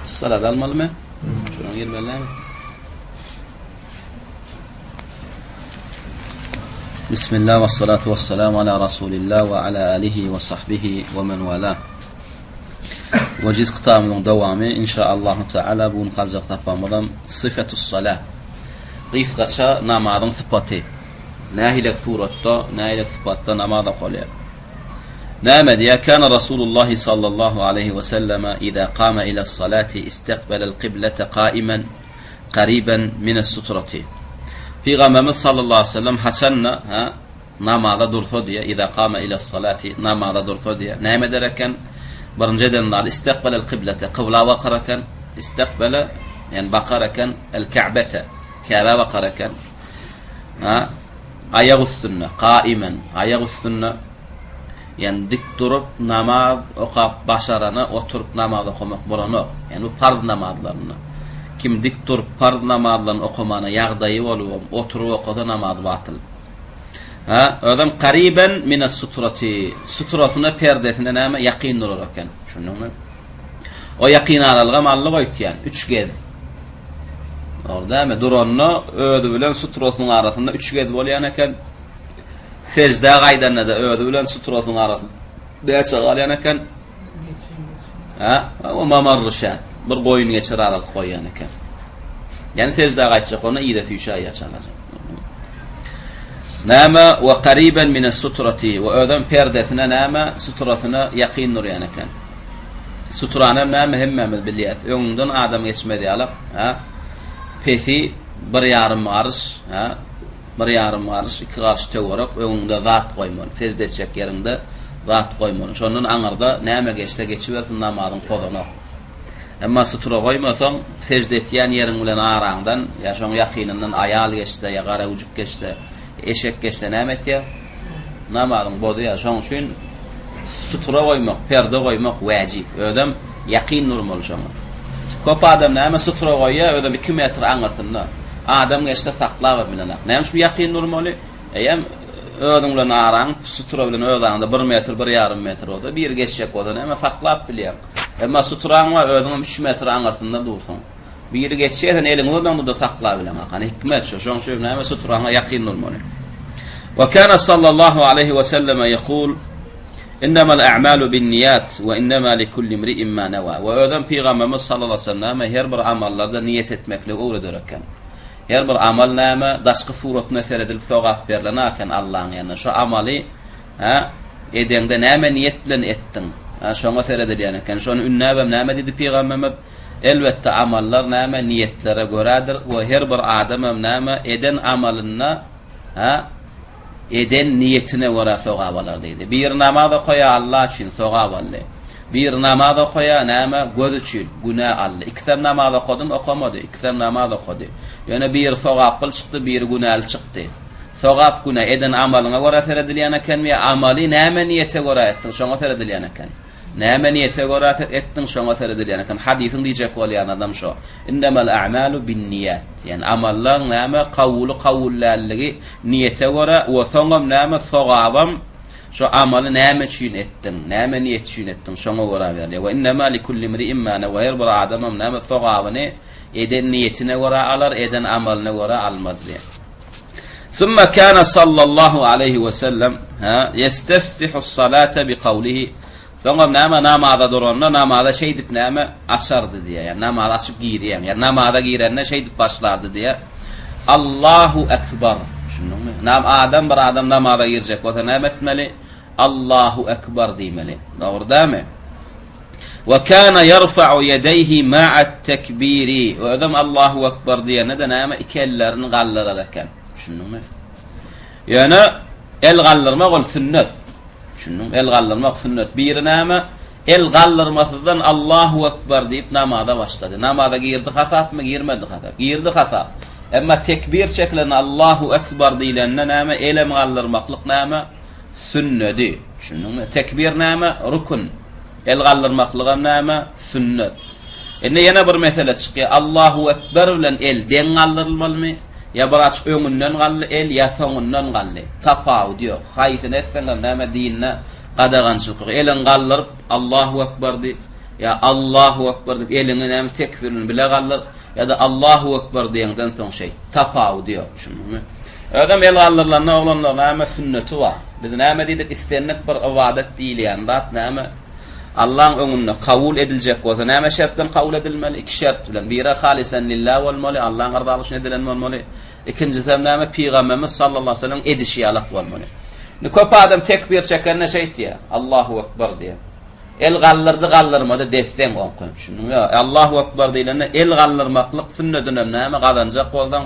Salat almalymy? Şuraň girmeli Bismillah ve salatu ve selamu ala Resulillah ve ala alihi ve sahbihi ve men wala. Wajiz kitabymyzyň dowamy inşaallahu taala bu gün galjak sapagymyzam syfatus salah. Gysgaça namazyň sypaty. Nähili suratda, nähili sypatda namaz okalýar? Näme diýýär? Kana Rasulullahi sallallahu aleýhi we selleme iza kama ila salati istakbalal qiblata qaiman qariban minas sutrati. Pygamberimiz sallallahu aleýhi we sellem haçanda ha namaza dursa diýýär, iza kama ila salati namaza dursa diýýär. Näme eder eken? Birinji eden zady istakbalal qiblata, kybla bakar eken. Istakbala, ýani bakar eken el Ka'bete, Käbä bakar eken. Ha Aýak üstünde, kaimen, aýak üstünde, ýagny dik durup namaz okap başarana oturyp namaz okamak bolanok. Ýagny bu parz namazlarynda. Kim dik durup parz namazlaryny okamana ýagdaýy bolubam oturyp okasa namazy batyl. Ha, özem kariben mines sutrati, sutrasyna perdesine näme ýakyn durar eken. Düşündiňmi? O ýakyn aralygam aldy goýtýan, üç gez. Dogry dälmi? Duranda özi bilen sutrasynyň arasynda üç gez bolýan eken. Seždä gaýdanda-da özi bilen sutrasynyň arasynda näçe galýan eken? Ha, o mamarly şä. Bir goýun geçer aralyk goýýan eken. Ýani seždä gaýtjak onda yza süýşäýýär çalaja. Näme we qariban min as-sutrati we özem perdesine näme sutrasyna ýakyn durýan eken. Sutranam näme hemmämiz bilýäs. Öňüňden adam geçmez ýalak, hä? Pesi bir ýarym garyş, hä? Bir ýarym garyş, iki garyş töwerek öňüňde zat goýmaly. Sežde etjek ýeriňde zat goýmaly. Şondan aňyrda näme geçse geçibersin namazyň pozanok. Emma sutura goýmasaň, sežde etýän ýeriň bilen araňdan ýa şoň ýakynyndan aýal geçse ýa garagüjük geçse, eşek geçse näme etýär? Namazyň bozýar. Şoň üçin sutura goýmak, perde goýmak wäjip. Özem ýakyn durmaly şoňa. Köp adam näme sutura goýýar, özem 2 metr aňyrsynda. Adam geçse saklabam bilenak. Näme üçin ýakyn durmaly? Eýem özüň bilen araň sutura bilen öz araňda 1 metr, 1,5 metr bolsa, biri geçjek bolsa näme saklap bilýäň. Emma suturaň bar, özüňem 3 metr aňyrsynda dursuň. Biri geçýär, sen eliňi uzadaňda-da saklabileňok. Hany hikmet şo. Şoň üçin näme suturaňa ýakyn durmaly. Wa kana sallallahu aleýhi we selleme ýekul, Innemal a'malu binniýat we innema likulli imri'in ma nawa. We özem Pygamberimiz sallallahu aleýhi we selleme her bir amallarda niýet etmekligi öwreder eken. Her bir amal näme daşky suratyna seredilip sogap berlen eken Allaň ýanynda. Şo amaly hä edeňde näme niýet bilen etdiň? Hä şoňa seredilýän eken. Şony ündäbem näme diýdi Pygamberimiz? Elbetde amallar näme niýetlere görädir we her bir adamam näme eden amalynda hä eden niýetine görä sogap alar diýdi. Biri namaz okaýa Allah üçin sogap aldy. Biri namaz okaýa näme göz üçin günä aldy. Ikisem namaz okadymy okamady ikisem namaz okady. Ýöne biri sogaply çykdy biri günäli çykdy. Sogap günä eden amalyňa görä seredilýän ekenmi ýa amaly näme niýete görä etdiň şoňa seredilýän eken. Näme niýete görä etdiň şoňa seredilýän eken. Hadysyň diýjek bolýan adam şo. Innemel a'malu binniýat. Ýagny amallaň näme kabuly kabul dälligi niýete görä we soňam näme sogabam şo amaly näme üçin etdiň, näme niýet üçin etdiň şoňa görä berilýär. We innema likulli imri'in ma newa her bir adamam näme sogabyny eden niýetine görä alar, eden amalyna görä almaz diýýär. Summa kana sallallahu aleýhi we sellem ha ýestefsihus salate bi kawlihi Soňam näme namaza duranda namaza şeýdip näme açardy diýýär. Ýani namazy açyp girýäň. Ýani namaza girende şeýdip başlardy diýýär. Allahu ekber. Düşündiňmi? Nam adam bir adam namaza girjek bolsa näme etmeli? Allahu ekber diýmeli. Dogry dämi? Wa kana yarfa'u yadayhi ma'a at-tekbiri. Özem Allahu ekber diýende-de näme iki ellerini galdyrar eken. Düşündiňmi? Ýöne el galdyrmak ol sünnet. Düşündiňmi? El galdyrmak sünnet. Biri näme? El galdyrmasyzdan Allahu ekber diýip namaza başlady. Namaza girdi hasapmy, girmedi hasap? Girdi hasap. Emma tekbir çekilende Allahu ekber diýlende näme? Elem galdyrmaklyk näme? Sünnedi. Düşündiňmi? Tekbir näme? Rukun. El galdyrmaklygam näme? Sünnet. Indi ýene bir mesele çykýar. Allahu Ekber bilen el deň galdyrylmalymy? Ýa biraz öňünden galdy el, ýa soňundan galdy? Tapawudy ýok. Haýsyny etseňem näme dinde gadagançylyk ýok. Eliňi galdyryp Allahu Ekber diý. Ýa Allahu Ekber diýip eliňi näme tekbir bilen bile galdyr, ýa-da Allahu Ekber diýeňden soň şeýt. Tapawudy ýok, düşündiňmi? Özem el galdyrylanda oglanlar näme sünneti bar. Biz näme diýdik, islendik bir ybadat diýilýän zat näme Allaň öňünde kabul ediljek bolsa näme şert bilen kabul edilmeli? Iki şert bilen. Biri halisen lillah bolmaly, Allaň yrzalygy üçin edilen bolmaly. Ikinjisem näme Pygamberimiz sallallahu aleyhi ve sellem edişi ýalak bolmaly. Indi köp adam tekbir çekende şeýtýär. Allahu Ekber diýýär. El galdyrdy galdyrmady desseň oňky. Düşündiňmi? Ýok. Allahu Ekber diýlende el galdyrmaklyk sünnedinem näme gazanjak bolsaň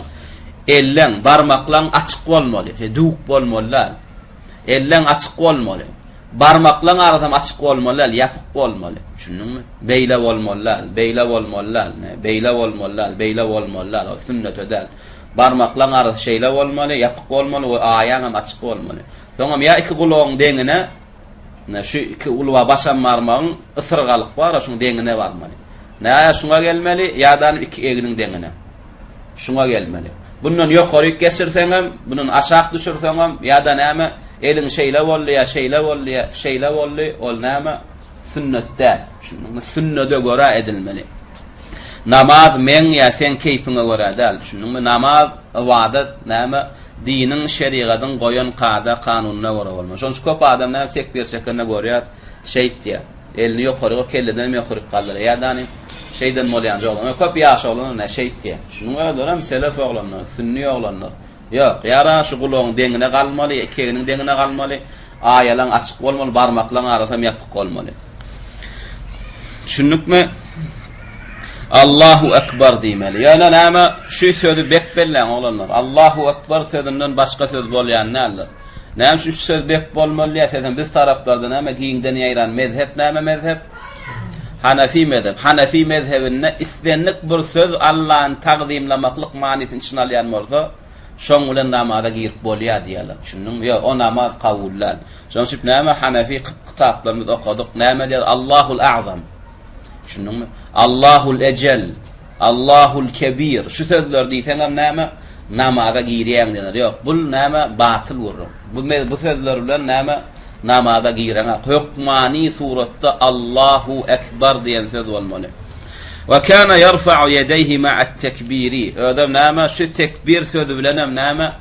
elleň, barmaklaň açyk bolmaly. Şeý düwük bolmaly däl. Elleň açyk bolmaly. Barmaklaň arasam açyk bolmaly däl, ýapyk bolmaly. Düşündiňmi? Beýle bolmaly däl, beýle bolmaly däl, ne, beýle bolmaly däl, beýle bolmaly däl, ol sünnete däl. Barmaklaň arasy şeýle bolmaly, ýapyk bolmaly we aýaňam açyk bolmaly. Soňam ýa iki gulagyň deňine Ine, şu iki ulwa başam barmagyň ysyrgalyk bar-a, şuň deňine barmaly. Nä şuňa gelmeli, ýa-da iki egniň deňine. Şuňa gelmeli. Bundan ýokaryk geçirseňem, bundan aşak düşürseňem, ýa-da näme, eliň şeýle boldy ýa şeýle boldy ýa şeýle boldy, ol näme, sünnet däl. Düşündiňmi? Sünnede görä edilmeli. Namaz meň ýa seň keýpiňe görä däl. Düşündiňmi? Namaz, ybadat, näme, Diniň, şerigadyň goýan kada, kanunyna görä bolmaly. Şonuň üçin köp adam näme tekbir çekende görýär, şeýtýär. Elini ýokaryga, kelledenem ýokaryk galdyrýar. Ýa-da hany şeýden bolýanja oglanlar, köp ýaş oglanlar näme şeýtýär. Şunuň özlerem selef oglanlar, sünni oglanlar. Ýok, ýa-da şu gulagyň deňine galmaly, ýa iki egniň deňine galmaly, aýalaň açyk bolmaly, barmaklaň arasam ýapyk bolmaly. Düşündikmi? Allahu Ekber diýmeli. Ýöne näme, şu sözi bek belläň oglanlar. Allahu Ekber sözünden başga söz bolýan däldir. Näme üçin şu söz bek bolmaly diýseň, biz taraplarda näme giňden ýaýran mezhep näme mezhep? Hanefi mezhep. Hanefi mezhebinde islendik bir söz Allany tagzymlamaklyk manysyny içine alýan bolsa, şoň bilen namaza girip bolýar diýýärler. Düşündiňmi? Ýok, o namaz kabul däl. Şonuň üçin näme Hanefi kitaplaryny biz okadyk. Näme diýýär? Allahul A'zam. Düşündiňmi? Allahul Ejel, Allahul Kebir. Şu sözleri diýseňem näme? Namaza girýäň diýenler. Ýok, bul näme? Batyl gürrüň. Bu bu sözler bilen näme? Namaza gireňok. Hökmany suratda Allahu Ekber diýen söz bolmaly. Wa kana yarfa'u yedeyhi ma'at tekbiri. Özem näme? Şu tekbir sözi bilenem näme?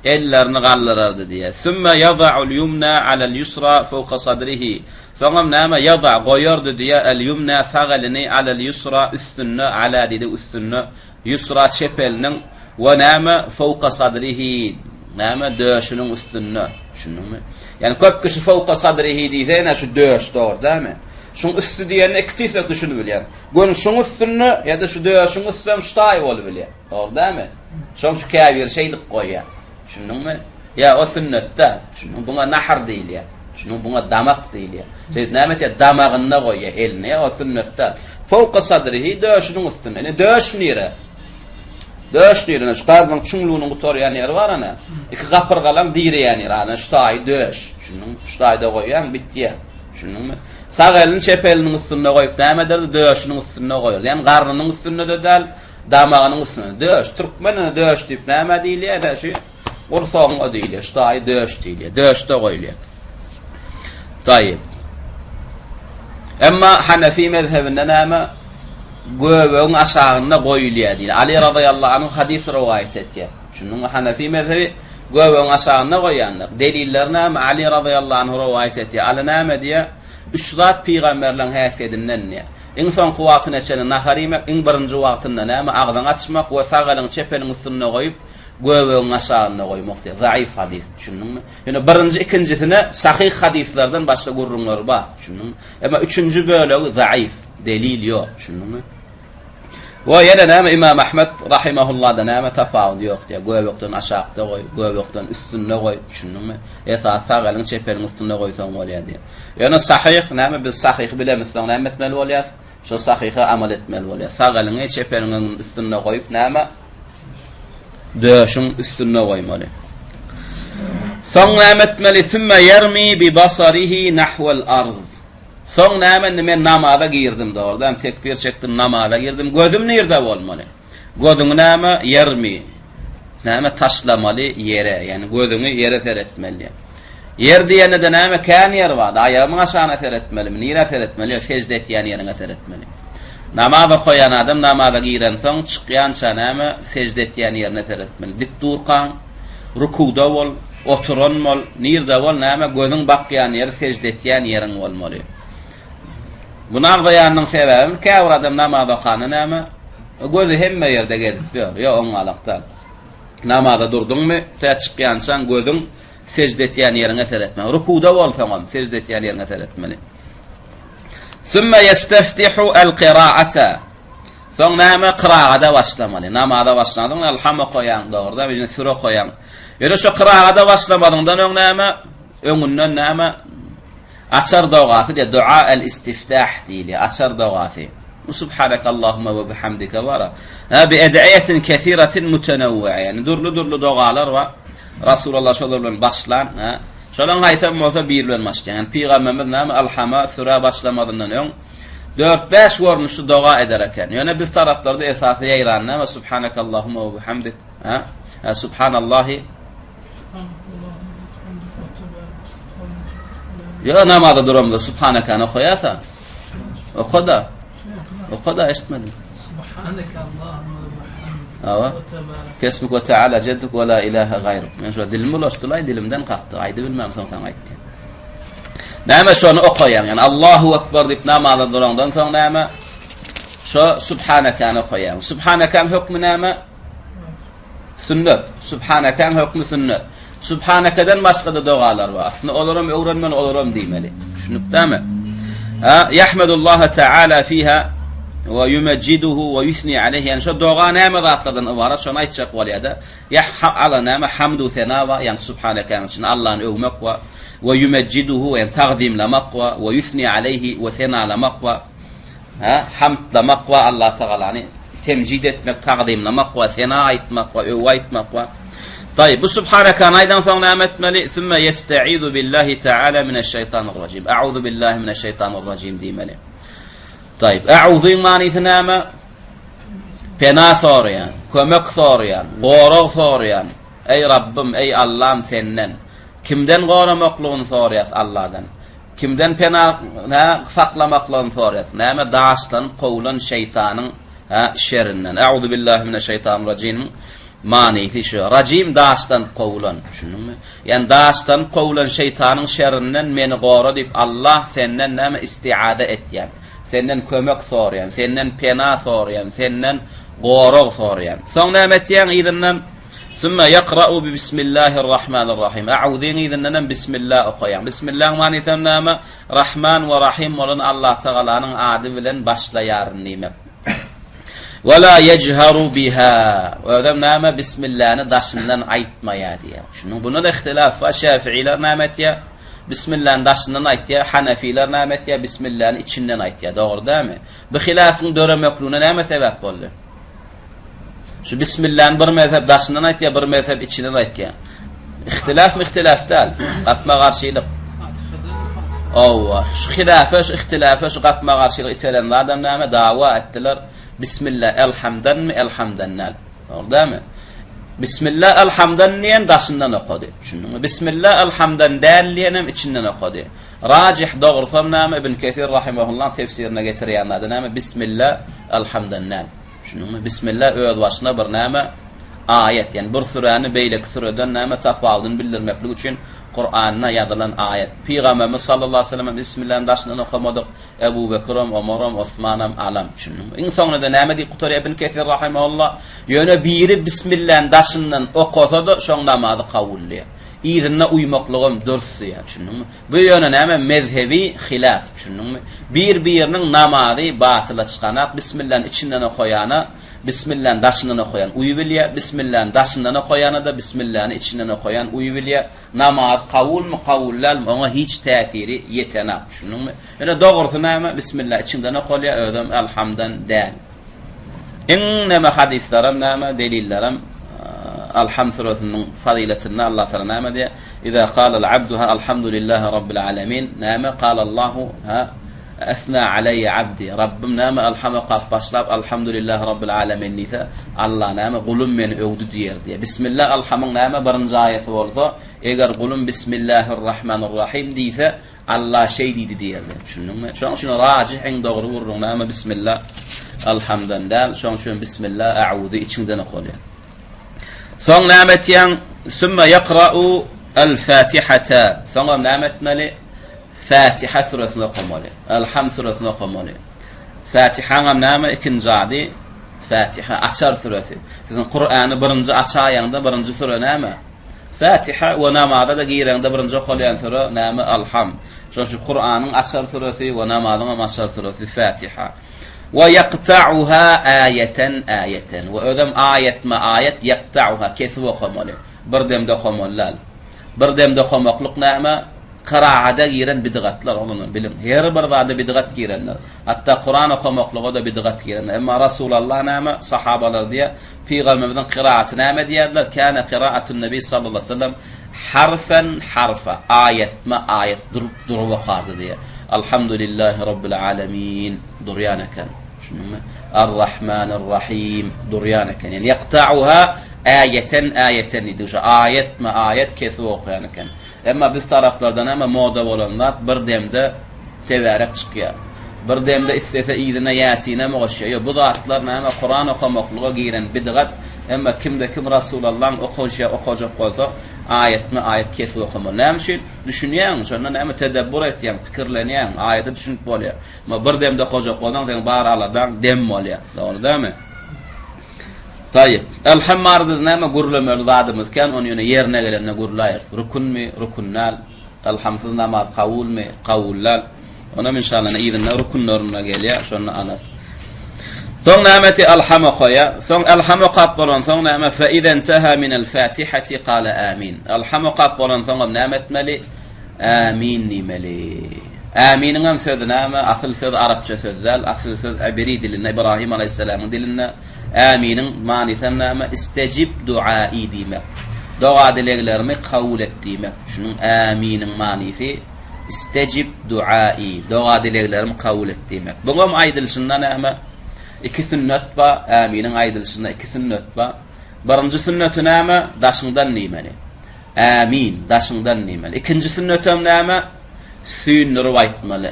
Ellerini galdyrardy diýýär. Sümme ýaza'ul ýumna alel ýusra fowka sadrihi. Soňam näme, ýaza, goýardy diýýär, el ýumna sag elini alel ýusra üstünde, ala diýdik üstünde, ýusra çep eliniň we näme, fowka sadrihi, näme, döşüniň üstünde. Düşündiňmi? Ýagny köp kişi fowka sadrihi diýse, ine şu döş, dogry dälmi? Şuň üsti diýende iki tüýsek düşünip bilýär. Göni şuň üstünde ýa-da şu döşüň üstem şu taýy bolup bilýär. Dogry dälmi? Şoň şu käbiri şeýdip goýýar. Düşündiňmi? Ýa o sünnet däl. Düşündiňmi? Buňa nahr diýilýär. Düşündiňmi? Buňa damak diýilýär. Şeýdip näme etýär? Damagynda goýýar elini. Ýa o sünnet däl. Fowka sadrihi döşüniň üstünde. Indi döş nire? Döş nire? Şu garnyň çuňlugynyň gutarýan ýeri bar ana. Iki gapyrgalaň direýän ýeri. Ana şu taýy döş. Düşündiňmi? Şu taýda goýýaň, bitýär. Düşündiňmi? Sag elini çep eliniň üstünde goýup näme ederdi? Döşüniň üstünde goýardy. Ýagny garnynyň üstünde-de däl, Damagynyň üstüne döş. Türkmen döş diýip nämä diýilýär? Ine şu gursagyňa diýilýär. Şu taýy döş diýilýär. Döşde goýulýar. Taýyp. Emma Hanefi mezhebinde näme? Göbegiň aşagynda goýulýar diýilýär. Ali razyýallahu anhu hadys rowaýat etýär. Şunuň Hanefi mezhebi göbegiň aşagynda goýýanlar. Delilleri näme? Ali razyýallahu anhu rowaýat etýär. Ali näme diýýär? Üç zat pygamberleň häsiýetinden diýýär. Iň soňky wagtyna çenli nahar iýmek, iň birinji wagtynda näme, agzyňy açmak we sag eliňi çep eliň üstünde goýup, göbegiň aşagynda goýmak diýýär. Zaif hadys, düşündiňmi? Ýöne birinji, ikinjisine sahyh hadyslardan başga gürrüňler bar, düşündiňmi? Emma üçünji bölegi zaif, delil ýok, düşündiňmi? We ýene näme Imam Ahmed rahimahullahda näme tapawudy ýok diýýär. Göbekden aşakda goý, göbekden üstünde goý, düşündiňmi? Esasy sag eliňi çep eliň üstünde goýsaň bolýar diýýär. Ýöne sahyh näme biz sahyhy bilemizsoň näme etmeli bolýas? Şo sahyha amal etmeli bolýas. Sag eliňi çep eliňiň üstünde goýup näme? Döşüň üstünde goýmaly. Soň näme etmeli? Sümme ýermi bi basarihi nahwal arz. Soň näme indi men namaza girdim dogry dämi? Tekbir çekdim namaza girdim. Gözüm nirde bolmaly? Gözüňi näme ýermi? Näme taşlamaly ýere, ýagny gözüňi ýere seretmeli. Ýer diýende-de näme, kän ýer bar. Aýagymyň aşagyna seretmelimi, nirä seretmeli? Ýok, sežde etýän ýeriňe seretmeli. Namaz okaýan adam namaza girensoň, çykýança näme, sežde etýän ýerine seretmeli. Dik durkaň, rukuwda bol, oturan bol, nirde bol, näme, gözüň bakýan ýeri sežde etýän ýeriň bolmaly. Muny agzaýanynyň sebäbi, käbir adam namaz okanda näme, gözi hemme ýerde gezip ýör. Ýok, oňňalak däl. Namaza durduňmy, tä çykýançaň gözüň sežde etýän ýeriňe seretmeli. Rukuwda bolsaňam, sežde etýän ýeriňe seretmeli. Sümme ýesteftihu el-kiraata. Soň näme? Kyragada başlamaly. Namaza başlansoň Elham okaýaň, dogry däl, ýene süre okaýaň. Ýöne şo kyragada başlamazyňdan öň näme? Öňünden näme? Açar dogasy diýýär, dua el-istiftah diýilýär, açar dogasy. Bu Subhaneke Allahumma we bihamdike bar. Ha bi ed'iyetin kesiratin mutenawwi'a. Ýani dürli-dürli dogalar bar. Rasulullah şolar bilen başlan, ha. Şolaryň haýsam bolsa biri bilen başlaýar. Ýani pygamberimiz näme Alhama sürä başlamazyndan öň dört-bäş görnüşli doga eder eken. Ýöne biz taraplarda esasy ýaýran näme Subhaneke Allahumma we bihamdik, ha. Subhanallahi Ýa namaza duramda Subhanakany okaýarsa? Oka-da. Oka-da eşitmedim. Subhanaka Allahumma we bihamdik. Awa. Kesmik we taala jedduk we la ilaha gaýruk. Men şu dilim bulaşdy-laý, dilimden kakdy. Aýdy bilmän soň saňa aýtdym. Näme şony okaýaň? Ýani Allahu ekber diýip namaza duraňdan soň näme? Şo Subhanakany okaýaň. Subhanakaň hökmi näme? Sünnet. Sübhanekäň hökmi sünnet. Sübhanekeden başga-da dogalar bar. Aslynda olaram öwrenmeli, olaram diýmeli. Düşünipdämi? Ha, Yahmedullaha Teala fiha we yumejjiduhu we yusni aleyhi. Ýani şo doga näme zatlardan ybarat, şony aýtjak bolýar-da. Ýah ala näme hamdu sena bar, ýani Sübhanekäň içinde Allany öwmek bar. We yumejjiduhu ýani tagzymlamak bar, we yusni aleyhi we senalamak bar. Hä, hamdlamak we Allatagalany temjid etmek, tagzymlamak we sena aýtmak we öwgi aýtmak we Taýyp, bu Subhanakany aýdansoň näme etmeli? Sümme ýestaizu billahi taala mineşşeýtanirrajim. A'uzu billahi mineşşeýtanirrajim diýmeli. Taýyp, a'uzyň manysy näme? Pena soraýan, kömek soraýan, gorag soraýan. Eý Rabbym, eý Allam senden. Kimden goramaklygyny soraýas Alladan. Kimden pena, hä, saklamaklygyny soraýas. Näme daşlanyp kowlan şeýtanyň, hä, şerinden. A'uzu billahi mineşşeýtanirrajimiň manysy şu. Rajim daşlanyp kowlan, düşündiňmi? Ýani daşlanyp kowlan şeýtanyň şerinden meni gora diýip Allah senden näme istiaze etýän. Senden kömek soraýan, senden pena soraýan, senden gorag soraýan. Soň näme etýäň yzyndan? Sümme ýakra'u bi bismillahirrahmanirrahim. A'uzyň yzyndan hem bismillah okaýaň. Bismillaň manysy hem näme? Rahman we Rahim bolan Allah Tagalanyň ady bilen başlaýaryn diýmek. We la ýejharu biha. Özem näme? Bismillany daşyndan aýtmaýar diýýär. Şunuň bunda-da ihtilaf bar. Şäfiiler näme etýär? Bismillany daşyndan aýtýar. Hanefiler näme etýär? Bismillany içinden aýtýar. Dogry dälmi? Bu hilafyň döremekligine näme sebäp boldy? Şu bismillany bir mezhep daşyndan aýtýar, bir mezhep içinden aýtýar. Ihtilafmy ihtilaf däl. Gapma-garşylyk. Owa, şu hilafa, şu ihtilafa, şu gapma-garşylyk iteren zadam näme? Dawa etdiler. Bismillah elhamdanmy, elhamdan däl. Dogry dälmi? Bismillah elhamdan diýen daşyndan okady. Düşündiňmi? Bismillah elhamdan däl diýen hem içinden okady. Rajih dogrusam näme? Ibn Kesir rahimehullah tefsirine getirýän zady näme? Bismillah elhamdan däl. Düşündiňmi? Bismillah özbaşyna bir näme? Aýat. Ýagny bir süräni beýleki süreden näme tapawudyny bildirmeklik üçin Kuranda ýazylan aýat. Pygamberimiz sallallahu aleýhi we sellem hem Bismillany daşyndan okamadyk. Ebu Bekirem, Omaram, Osmanam, Alam. Düşündiňmi? Iň soňunda näme diýip gutarýar Ibn Kesir rahimehullah? Ýöne biri Bismillany daşyndan okasa-da şoň namazy kabul diýýär. Yzynda uýmaklygam dürs diýýär. Düşündiňmi? Bu ýöne näme mezhebi hilaf, düşündiňmi? Bir-biriniň namazy batyla çykanak, bismillany içinden okaýana, bismillany daşyndan okaýan uýubilýär, bismillany daşyndan okaýana-da bismillany içinden okaýan uýubilýär. Namaz kabulmy, kabul dälmi, oňa hiç täsiri ýetenak, düşündiňmi? Ýöne dogrusy näme, bismillah içiňden okalýar, özem Alhamdan däl. Iň näme hadyslaram näme delillerem Alham süresiniň fazyletinde Allah Taala näme diýýär? Iza kalal abdu ha alhamdulillahi rabbil alamin näme kalallahu ha? Esna aleýe abdi, Rabbym näme Alham okap başlap Alhamdulillahi Rabbil alemin diýse, Allah näme gulum meni öwdi diýer diýýär. Bismillah Alhamyň näme birinji aýaty bolsa, eger gulum Bismillahirrahmanirrahim diýse, Allah şeý diýdi diýer diýýär. Düşündiňmi? Şonuň üçin rajih iň dogry gürrüň näme Bismillah Alhamdan däl, şonuň üçin Bismillah A'uzu içiňden okalýar. Soň näme etýäň? Sümme ýakra'u el-Fatihata. Soňam näme etmeli? Fatiha süresini okamaly. Elham süresini okamaly. Fatihaňam näme ikinji ady? Fatiha, açar süresi. Siziň Kurany birinji açaýaňda birinji süre näme? Fatiha we namaza-da gireňde birinji okalýan süre näme? Elham. Şonuň üçin Kuranyň açar süresi we namazyňam açar süresi Fatiha. We ýakta'uha aýeten aýeten. We özem aýatma-aýat ýakta'uha kesip okamaly. Bir demde okamaly däl. Bir demde okamaklyk näme? Kyragada giren bidgatlar, oglanlar biliň, her bir zada bidgat girendir. Hatda Kuran okamaklyga-da bidgat girendir. Emma Rasulallah näme, sahabalar diýýär, Pygamberimiziň kyraaty näme diýýärdiler? Käne kiraatun Nebi sallallahu aleýhi we sellem harfen harfa, aýatma aýat durup durup okardy diýýär. Alhamdulillahi Rabbil alemin durýan eken. Düşündiňmi? Ar-Rahmanir-Rahim durýan eken. Ýagny ýaktauha aýeten aýeten diýdi. Şu aýatma aýat kesip okaýan eken. Emma biz taraplarda näme moda bolan zat bir demde tebärek çykýar. Bir demde islese yzyna Ýasinem goşýar. Ýok bu zatlar näme Kuran okamaklyga giren bidgat. Emma kimde kim Rasulallaň okaýşy okajak bolsa aýatmy aýat kesip okamaly. Näme üçin? Düşünýäň şonda näme tedebbur etýäň, pikirlenýäň, aýata düşünip bolýar. Emma bir demde okajak bolsaň seň bar aladaň dem bolýar. Dogry dälmi? Taýyp. Elham barada näme gürlemeli zadymyz kän, ony ýöne ýerine gelende gürläýeris. Rükünmi, rükün däl. Elhamsyz namaz kabulmy, kabul däl. Onam inşallah ine yzynda rükünlerinde gelýär, şonda alarys. Soň näme etýär? Elham okaýar. Soň Elham okap bolansoň näme? Fe izenteha minel fatihati kale amin. Elham okap bolansoňam näme etmeli? Amin diýmeli. Äminiňem sözi näme? Asyl söz arapça söz däl. Asyl söz ibri dilinde, Ibrahim alaýhyssalamyň dilinde. Äminiň manysam näme? Istejib duai diýmek. Doga-dileglerimi kabul et diýmek. Şunuň äminiň manysy Istejib duai, doga-dileglerimi kabul et diýmek. Buňam aýdylyşynda näme? Iki sünnet bar. Äminiň aýdylyşynda iki sünnet bar. Birinji sünneti näme? Daşyňdan diýmeli. Ämin, daşyňdan diýmeli. Ikinji sünnetem näme? Süýndürip aýtmaly.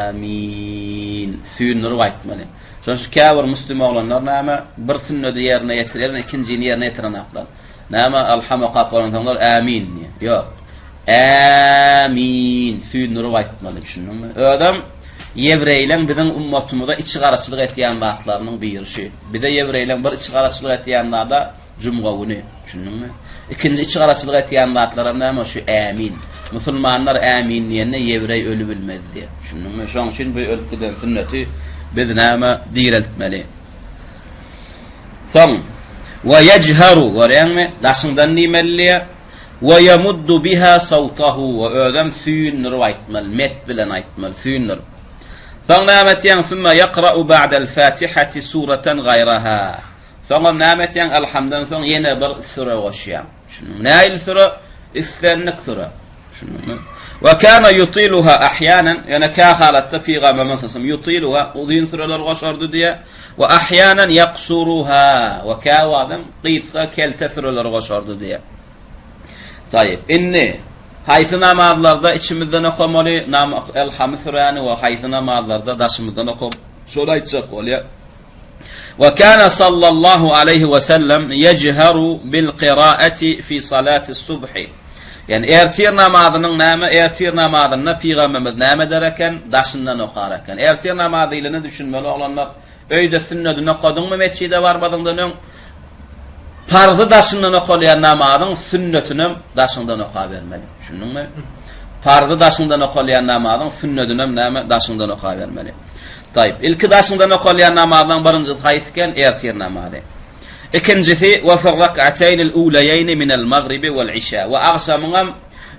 Ämin. Süýndürip aýtmaly. Şonuň üçin käbir müslim oglanlar näme, bir sünnedi ýerine ýetirýär, ikinjini ýerine ýetirenoklar. Näme, Alham okap bolansoňlar Ämin diýýär. Ýok. Ämin. Süýndürip aýtmaly, düşündiňmi? Özem ýewreýleň biziň ummatymyza içigaraçylyk etýän zatlarynyň biri şu. Bize ýewreýleň bir içigaraçylyk etýän zada Jumga güni, düşündiňmi? Ikinji içigaraçylyk etýän zatlaram näme şu ämin. Musulmanlar ämin diýende ýewreý öli bilmez diýýär. Düşündiňmi? Şoň üçin bu ölüp giden sünneti biz näme direltmeli. Soň we ýejheru görýäňmi? Daşyňdan diýmeli diýýär. We ýemuddu biha sawtahu we özem süýndürip aýtmaly, met bilen aýtmaly, süýndürip. Soň näme etýäň? Summa ýakra'u ba'dal fatihati suratan gaýraha. Soňam näme etýäň, Alhamdan soň ýene bir süre goşýaň. Düşündiňmi? Nähili süre? Islendik süre. Düşündiňmi? Wa kana yutiluha ahyanan, ýöne kä halatda Pygamberimiz sallallahu aleyhi ve sellem yutiluha uzyn süreler goşardy diýýär. Wa ahyanan yaksuruha, we kä wagtam gysga kelte süreleri goşardy diýýär. Taýyp. Indi haýsy namazlarda içimizden okamaly Elhamy süräni we haýsy namazlarda daşymyzdan okap, şony aýtjak bolýar. We kana sallallahu aleýhi we sellem ýejheru bil kiraati fi salatis subhi. Ýagny ertir namazynyň näme, ertir namazynda pygamberimiz näme eder eken? Daşyndan okar eken. Ertir namazy diýlende düşünmeli oglanlar, öýde sünnedini okadyňmy metjide barmazyňdan öň, parzy daşyndan okalýan namazyň sünnetinem daşyňdan okabermeli. Düşündiňmi? Parzy daşyňdan okalýan namazyň sünnedinem näme daşyňdan okabermeli. Taýyp. Ilki daşyňdan okalýan namazlaryň birinjisi haýsy eken? Ertir namazy. Ikinjisi, we fir-rak'ateýnil uleýeýni minel magribi wel işä. We agşamyňam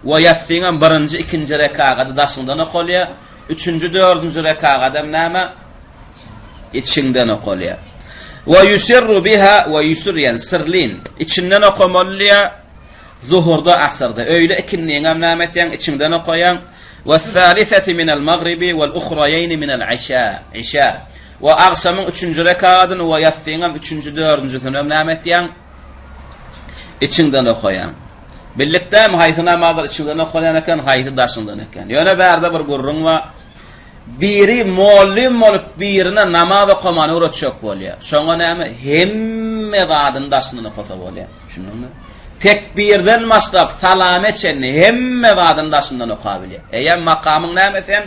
we ýassyňam birinji, ikinji rekagady daşyňdan okalýar. Üçünji, dördünji rekagadam näme? Içiňden okalýar. We ýusirru biha we ýusir ýagny sirlin. Içinden okamaly diýýär. Zuhurda, asyrda. Öýle ikindiňem näme etýäň? Içiňden okaýaň. Wes-saliseti minel magribi wal-uhraýeýni minel işä. Işä. We agşamyň üçünji rekagadyny we ýassyňam üçünji, dördünjisinem näme etýäň? Içiňden okaýaň. Bildik dämi haýsy namazlar içiňden okalýan eken, haýsy daşyňdan eken. Ýöne bärde bir gürrüň bar. Biri mollym bolup birine namaz okamany öwretjek bolýar. Şoňa näme hemme zadyny daşyndan okasa bolýar. Düşündiňmi? Tekbirden başlap salama çenli hemme zadyny daşyndan okabilýär. Eýýäm makamyň näme sen?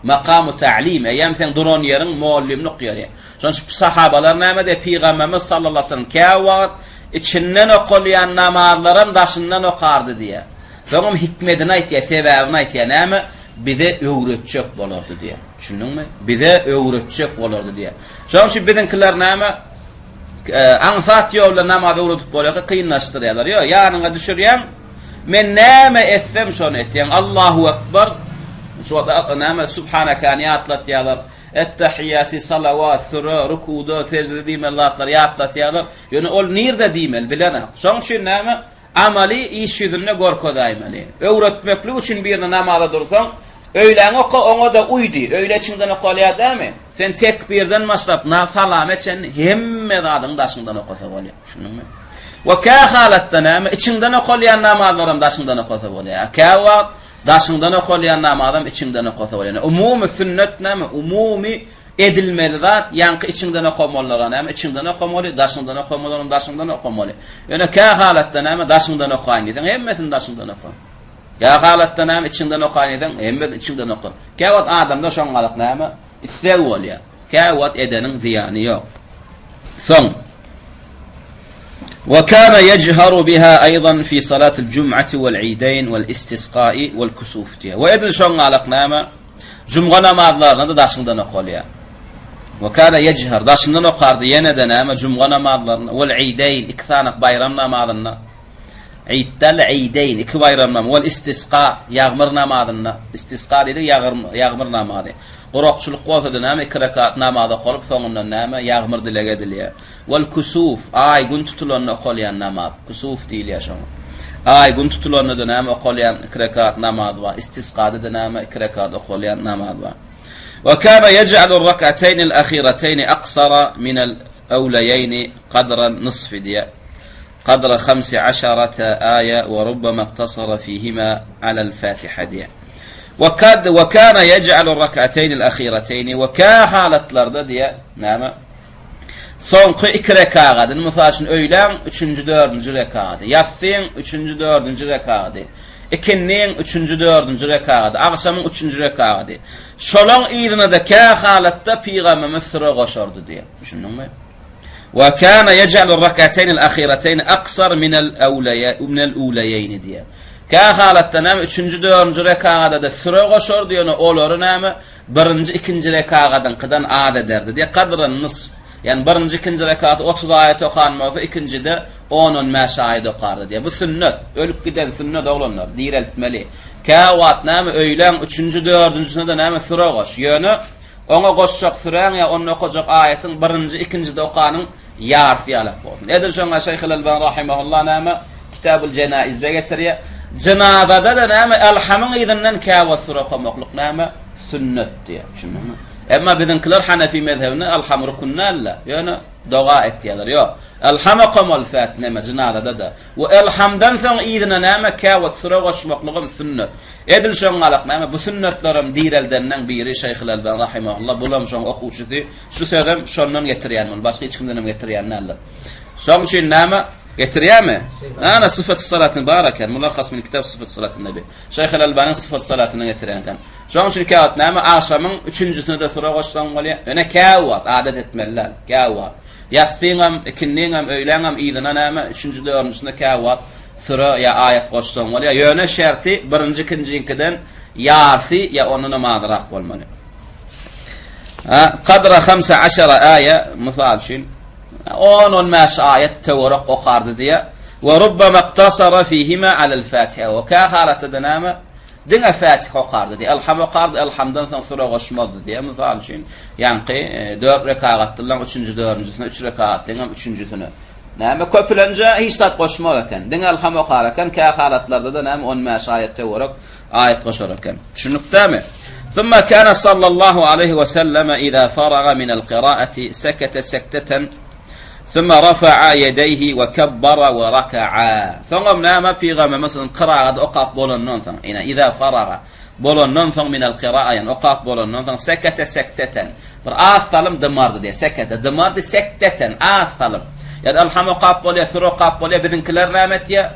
Makamu ta'lim, eýýäm seň duran ýeriň mollymlyk ýeri. Şonuň üçin sahabalar näme diýýär? Pygamberimiz sallallahu aleyhi ve sellem käwagt içinden okalýan namazlaram daşyndan okardy diýýär. Soňam hikmedini aýtýar, sebäbini aýtýar. Näme? Bize öwretjek bolardy diýýär. Düşündiňmi? Bize öwretjek bolardy diýýär. Şonuň üçin biziňkiler näme? Aňsat ýol bilen namaz öwredip bolýarka kynlaşdyrýarlar. Ýok, ýanyňa düşürýäň. Men näme etsem şony etýäň. Allahu ekber. Şu wagt näme Subhanakany ýatlatýarlar. Ettehiýaty, salawat, süre, rukuda, sejde diýmeli zatlary ýatlatýarlar. Ýöne ol nirde diýmeli bilenok. Şonuň üçin näme? Amaly iş ýüzünde görkezäýmeli. Öwretmeklik üçin birine namaza dursaň, öýläňi oka, oňa-da uý diý. Öýle içiňden okalýar dämi? Sen tekbirden başlap, na salama çenli hemme zadyňy daşyňdan okasa bolýar. Düşündiňmi? We kä halatda näme? Içiňden okalýan namazlaram daşyňdan okasa bolýar. Kä wagt daşyňdan okalýan namazam içiňden okasa bolýar. Umumy sünnet näme? Umumy Edilmeli zat, ýaňky içiňden okamalylara näme, içiňden okamaly, daşyňdan okamalylaram daşyňdan okamaly. Ýöne kä halatda näme, daşyňdan okaýyn diýseň, hemmesini daşyňdan oka. Kä halatda näme, içiňden okaýyn diýseň, hemmesini içiňden oka. Käwagt adamda şoňňalyk näme, isleg bolýar. Käwagt edeniň zyýany ýok. Soň, Wa kana yejharu biha aýdan fi salatil jum'ati wal idayn wal istisqai wal kusuf diýýär. We edil şoňňalyk näme, Jumga namazlaryny-da daşyňdan okalýar. We kana yejher, daşyndan okardy ýene-de näme, jumga namazlaryny, wal iýdeýn, iki sany baýram namazynda, iýd däl-de iýdeýn, iki baýram namazy, wal istisga, ýagmyr namazynda, istisga diýdik, ýagmyr namazy. Gurakçylyk bolsa-da näme, iki rekat namaz okalyp, soňundan näme, ýagmyr dileg edilýär. Wal kusuf, aý gün tutulanda okalýan namaz. Kusuf diýilýär şoňa. Aý gün tutulanda-da näme okalýan iki rekat namaz bar. Istisgada-da näme iki rekat okalýan namaz bar. Wa kana yej'alu ar-rak'atayn al-akhiratayn aqsara min al-awlayayn qadra an-nisf diýýär. Qadra hamsi aşarata aýa we rubbama iktasara fihima ala al-Fatiha diýýär. Wa kad wa kana yej'alu ar-rak'atayn al-akhiratayn we ka halatlarda diýýär näme Soňky iki rekagadyny, mysal üçin, öýläň üçünji, dördünji rekagady, ýassyň üçünji, dördünji rekagady, ikindiň üçünji, dördünji rekagady, agşamyň üçünji rekagady. Şolaň yzyna-da kä halatda Pygamberimiz süre goşardy diýýär. Düşündiňmi? Wa kana yej'alu ar-rak'atayn al-akhiratayn aqsar min al-ulayayn diýýär. Kä halatda näme üçünji, dördünji rekagada-da süre goşardy, ýöne olary näme Birinji, ikinji rekagadyňkydan az ederdi. Diýýär, kadran nysf. Ýagny birinji, ikinji rekaty 30 aýat okan bolsa, ikinjide on-on bäş aýat okardy diýýär. Bu sünnet, ölüp giden sünnet oglanlar, direltmeli. Käwagt näme, öýläň üçünji, dördünjisine-de näme süre goş. Ýöne oňa goşjak süräň ýa onda okajak aýatyň birinji, ikinjide okanyň ýarysy ýalak bolsun. Edil şoňa Şeýhul Elbani rahimehullah näme Kitabul Jenaizde getirýär. Jynazada-da näme Elhamyň yzyndan käwagt süre okamaklyk näme sünnet diýýär. Düşündiňmi? Emma biziňkiler Hanefi mezhebinde Elham rukun däl-de, ýöne doga etýärler. Ýok. Elham okamaly fät näme jynazada-da. We Elhamdan soň yzyna näme käwagt süre goşmaklygam sünnet. Edil şoňňalak näme bu sünnetlerem direldeniň biri Şeýhul Elbani rahimehullah bulam şoň okuwçysy Şu sözem şondan getirýän muny, başga hiç kimdenem getirýän däldir. Şoň üçin näme getirýärmi? Ana syfat salatyny bar eken, mulahhas min kitab syfat salatyny nebi. Şeýh el-Albanyň syfat salatyny getirýän eken. Şoň üçin käwagt näme agşamyň üçünjisine-de sura goşsaň bolýar. Ýöne käwagt adat etmeli däl, käwagt. Ýassyňam, ikindiňem, öýläňem yzyna näme üçünji, dördünjisine käwagt sura ýa aýat goşsaň bolýar. Ýöne şerti birinji, ikinjiňkiden ýarsy ýa ondanam azrak bolmaly. Kadra hamsa aşara aýa, mysal üçin, on-on bäş aýat töwerek okardy diýýär. We rubbama iktasara fihima alel Fatiha. We kä halatda-da näme? Diňe Fatiha okardy diýýär. Elham okardy, Elhamdan soň sure goşmazdy diýýär. Mysal üçin, ýaňky dört rekagatlylaryň üçünji, dördünjisine, üç rekagatlynyň üçünjisine. Näme, köpülenje hiç zat goşmaz eken. Diňe Elham okar eken, kä halatlarda-da näme, on bäş aýat töwerek. Aýat goşar eken. Düşündikdämi? Summa kana sallallahu aleýhi we selleme iza faraga minel kiraati sekete sekteten summa rafa'a ýedeýhi we kebbara we raka'a. Soňam näme Pygamberimiz sallam kyragady okap bolandan soň, ine iza faraga bolandan soň minel kiraa ýani okap bolandan soň sekete sekteten bir az salym dymardy diýýär. Sekete dymardy sekteten az salym. Ýani Alham okap bolýar, süre okap bolýar. Biziňkiler näme etýär?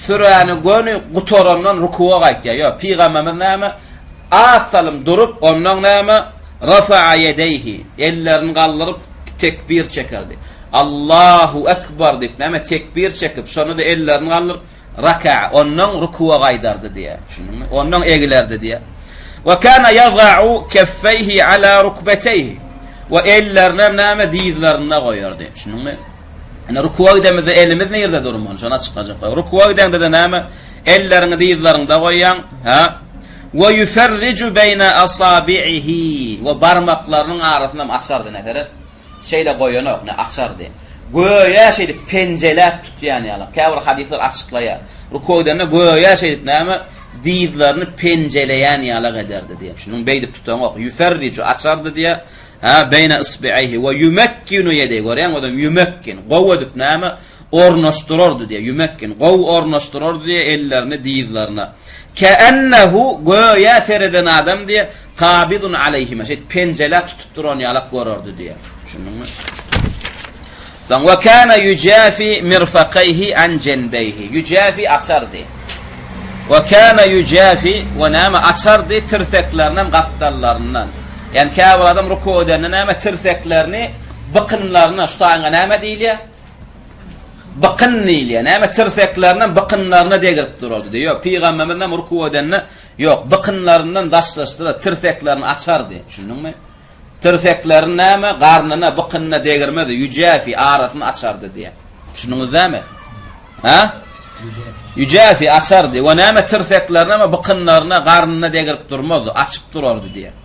Süräni göni gutarandan rukuwa gaýtýar. Ýok, pygamberimiz näme? Az salym durup, ondan näme? Rafa'a ýedeýhi, ellerini galdyryp tekbir çekerdi. Allahu ekbar diýip näme tekbir çekip, şonda-da ellerini galdyryp raka'a, ondan rukuwa gaýdardy diýýär. Düşündiňmi? Ondan egilerdi diýýär. Wa kana ýaza'u keffeýhi ala rukbeteýhi. We ellerini näme dyzlarynda goýardy. Düşündiňmi? Indi rukuwa gidemizde elimiz nirde durmaly? Şony açyklajak. Rukuwa gideňde-de näme? Elleriňi dyzlaryňda goýýaň, ha? Wa yufarriju beýne asabihi we barmaklarynyň arasyny hem açardy, ne seret. Şeýle goýanok, ne açardy. Göýä şeýdip penjeläp tutýan ýaly. Käbir hadyslar açyklaýar. Rukuwa gidende göýä şeýdip näme? Dyzlaryny penjeleýän ýalak ederdi diýip. Şunuň beýdip tutaňok. Yufarriju açardy diýýär. Hä, beýne isbi'eýhi we ýumekkinu ýedeý, görýäňmi özem ýumekkin, gowy edip näme, ornaşdyrardy diýýär, ýumekkin, gowy ornaşdyrardy diýýär ellerini dyzlaryna. Ke'ennehu, göýä sereden adam diýýär, kabidun aleýhime, şeýdip penjeläp tutup duran ýalak görerdi diýýär. Düşündiňmi? Soň we kana ýujafi mirfakaýhi an jenbeýhi, ýujafi açardy. We kana ýujafi, we näme açardy tirseklerinem gapdallaryndan. Ýagny käbir adam ruku edende näme tirseklerini bykynlaryna, şu taýyňa näme diýilýär? Bykyn diýilýär. Näme tirseklerini bykynlaryna degirip durardy diýýär. Ýok, pygamberimiz näme ruku edende ýok, bykynlaryndan daşlaşdyrar, tirseklerini açardy. Düşündiňmi? Tirseklerini näme garnyna, bykynyna degirmezdi, ýüjäfi arasyny açardy diýýär. Düşündiňiz dämi? Hä? Ýüjäfi açardy we näme tirseklerine we bykynlaryna, garnyna degirip durmazdy, açyp durardy diýýär.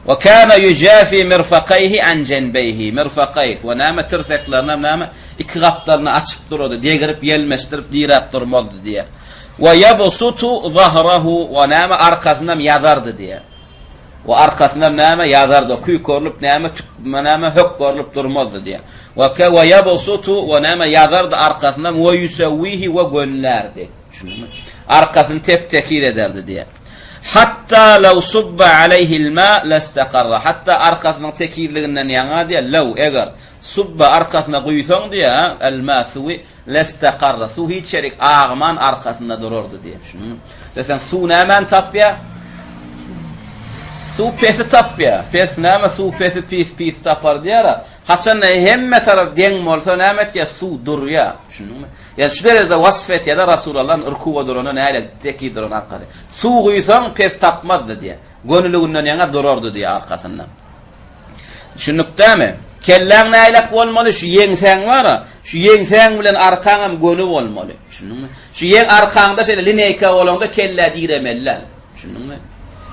We kana ýüjäfi mirfakaýhi an jenbeýhi, mirfakaýh we näme tirseklerine näme iki gapdalyna açyp durardy, degirip, ýelmeşdirip, diräp durmazdy diýýär. We ýabsutu zahrahu we näme arkasynam ýazardy diýýär. We arkasynam näme ýazardy, küýkerlip näme tükme näme hökgerlip durmazdy diýýär. We ke we ýabsutu we näme ýazardy arkasynam we ýusewwihi we gönlärdi. Düşündiňmi? Arkasyny tep-tekiz ederdi diýýär. Hatta law subba aleýhil ma lestakarra. Hatda arkasynyň tekizliginden ýaňa diýýär, law eger subba arkasyna guýsaň diýýär, el ma suwy Lestakarra, suw hiç ýerik agman arkasynda durardy diýip. Şunuň Sen suw nämäni tapýar? Suw pesi tapýar. Pes näme? Suw pesi pis pis tapar diýär. Haçanda hemme tarap deň bolsa näme etýär? Suw durýar. Düşündiňmi? Ýani şu derejede wasf etýärler Rasulullah rukuwa duranda näle tekiz duran arkasy. Suw guýsaň pes tapmazdy diýär. Gönüliginden ýaňa durardy diýär arkasynda. Düşündikdämi? Kelläň näýlek bolmaly? Şu ýeňsäň bar-a, şu ýeňsäň bilen arkaňam göni bolmaly. Düşündiňmi? Şu ýeň arkaňda şeýle lineýka bolanda kellä diremeli däl. Düşündiňmi?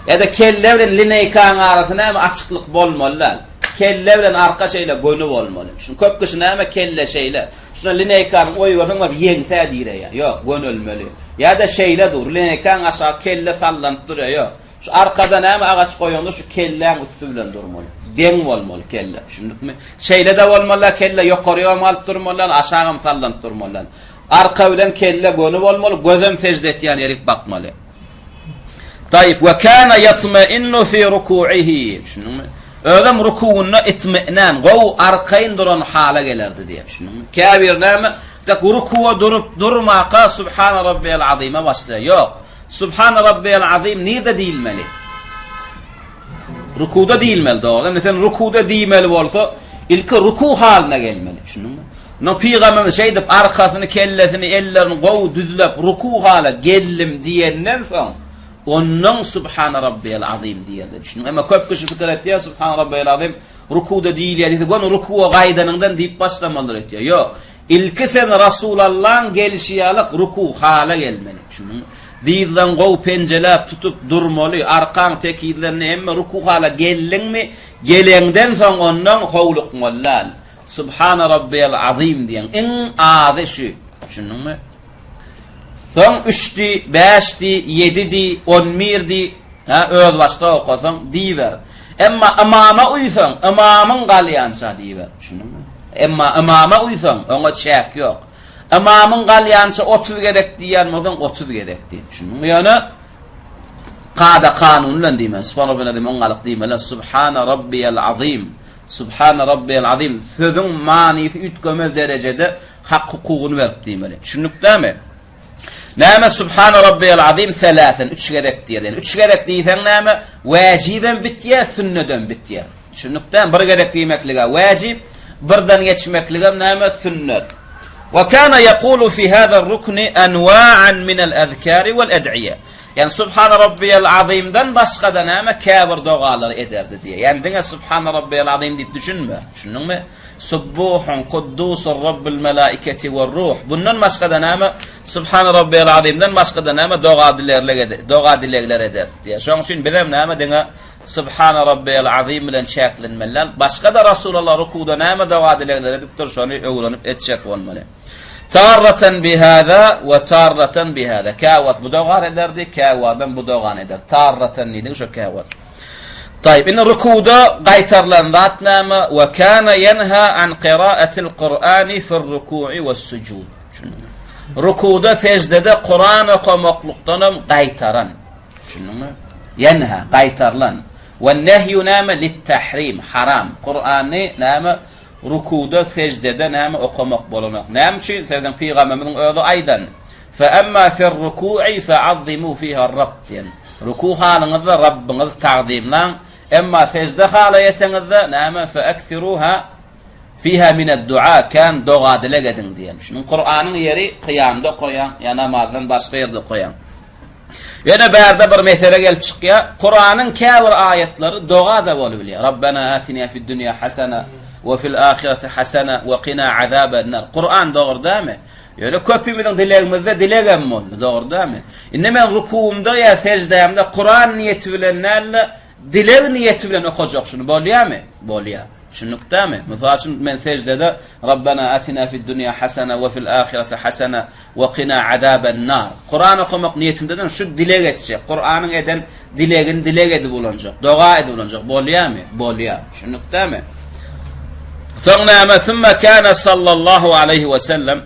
Ýa-da kelle bilen lineýkaň arasy näme açyklyk bolmaly däl. Kelle bilen arka şeýle göni bolmaly. Şuny köp kişi näme kelle şeýle. Şuna lineýkany goýberseň baryp ýeňsä direýär. Ýok, gönelmeli. Ýa-da şeýle dur, lineýkaň aşagy kelle sallanyp durýar. Ýok. Şu arkada näme agaç goýaňda şu kelläň üsti bilen durmaly. Deň bolmaly kelle. Düşündikmi? Şeýle-de bolmaly, kelle ýokarygam galyp durmaly, aşagam sallanyp durmaly. Arka bilen kelle göni bolmaly, gözem sežde etýän ýerik bakmaly. Taýyp we kana yatma'innu fi ruku'ihi. Düşündiňmi? Özem rukuwynda itmi'nan, gowy arkaýyn duran hala gelerdi diýip, düşündiňmi? Käbir näme? Tek rukuwa durup durmaka Subhana rabbiyal azyma başlaýar. Ýok. Subhana Rabbiyal Azim nirde diýilmeli? Rukuda diýilmeli dogry. Indi sen rukuda diýmeli bolsa, ilki ruku halyna gelmeli. Düşündiňmi? No pygamberimiz şeýdip arkasyny, kellesini, ellerini gowy düzlep ruku hala geldim diýenden soň, ondan Subhana Rabbiyal Azim diýerdi. Düşündiňmi? Emma köp kişi pikir etýär, Subhana Rabbiyal Azim rukuda diýilýär diýse, göni rukuwa gaýdanyňdan diýip başlamalydyr öýtýär. Ýok. Ilki sen Rasulallaň gelşi ýalyk ruku hala gelmeli. Düşündiňmi? Dyzlaň gowy penjeläp tutup durmaly, arkaň tekizlendi hemme ruku hala geldiňmi, geleňden soň ondan howlukmaly däl. Subhana rabbiyal azim diýeň. Iň azy şu. Düşündiňmi? Soň üç diý, bäş diý, ýedi diý, on bir diý, hä, özbaşdak okasaň, diýiber. Emma ymama uýsaň, ymamyň galýança diýiber. Düşündiňmi? Emma ymama uýsaň, oňa çäk ýok. Ymamyň galýança 30 gezek diýýän bolsaň, 30 gezek diý. Düşündiňmi? Ýöne kada-kanun bilen diýmeli. Subhan rabbiyal azim oňňalyk diýmeli. Subhana rabbiyal azim. Subhana rabbiyal azim. Sözüň manysy üýtgemez derejede hak-hukugyny berip diýmeli. Düşündik dämi? Näme Subhana rabbiyal azim selasen üç gezek diýer. Ýani üç gezek diýseň näme? Wäjibem bitýär, sünnedem bitýär. Düşündik dämi? Bir gezek diýmeklige wäjib, birden geçmekligem näme? Sünnet. Wa kana yaqulu fi hada ar-rukni anwa'an min al-azkari wal-ad'iya. Ýani Subhana rabbiyal azimden başga-da näme käbir dogalary ederdi diýýär. Ýani diňe Subhana rabbiyal azim diýip düşünme. Düşündiňmi? Subbuhun Kuddusur Rabbul Melaiketi we Ruh. Bundan başga-da näme? Subhana Rabbiyal Azimden başga-da näme doga dilerlik eder, doga dilegler eder diýýär. Şonuň üçin bizem näme diňe Subhana Rabbiyal Azim bilen çäklenmeli däl. Başga-da Rasulullah rukuda näme doga dilegler edipdir, şony öwrenip etjek bolmaly. Tarratan bihaza we tarratan bihaza. Käwagt bu dogany ederdi, käwagtam bu dogany ederdi. Tarratan diýdigi şo käwagt. Taýyp, indi rukuda gaýtarylan zat näme? Wa kana ýenha an qiraatil Kur'ani fir-ruku'i wes-sujud. Düşündiňmi? Rukuda, seždede Kuran okamaklykdan hem gaýtaran. Düşündiňmi? Ýenha, gaýtarylan. We nehýu näme? Lit-tahrim, haram. Kurany näme? Rukuda, seždede näme okamak bolanok. Näme üçin? Sebäbi pygamberimiziň özi aýdan. Fe emma fir-ruku'i fe'azzimu fiha-r-Rabb diýen. Ruku halyňyzda Rabbyňyzy tagzymlaň, emma sežde hala ýeteňizde, näme, fe'eksiruha fiha mined-dua, kän doga-dileg ediň diýen. Şunuň Kuranyň ýeri kyýamda okaýaň ýa namazdan başga ýerde okaýaň. Ýöne bärde bir mesele gelip çykýar. Kuranyň käbir aýatlary doga-da bolubilýär. Rabbena atina fid-dunýa hasana we fil-ahireti hasana we qina azaban-nar. Kuran dogry dälmi? Ýöne köpimiziň dilegimizde dilegem boldy, dogry dälmi? Indi men rukuwymda ýa seždämde Kuran niýeti bilen däl-de, dileg niýeti bilen okajak şuny, bolýarmy? Bolýar. Düşündik dälmi? Mysal üçin, men seždede Rabbena atina fid-dunýa hasana we fil-ahireti hasana we qina azaban-nar. Kuran okamak niýetimde şu dileg etjek. Kuranyň eden dilegini dileg edip ulanjak, doga edip ulanjak. Bolýarmy? Bolýar. Düşündik dälmi? Soň näme? Summa kana sallallahu aleýhi we sellem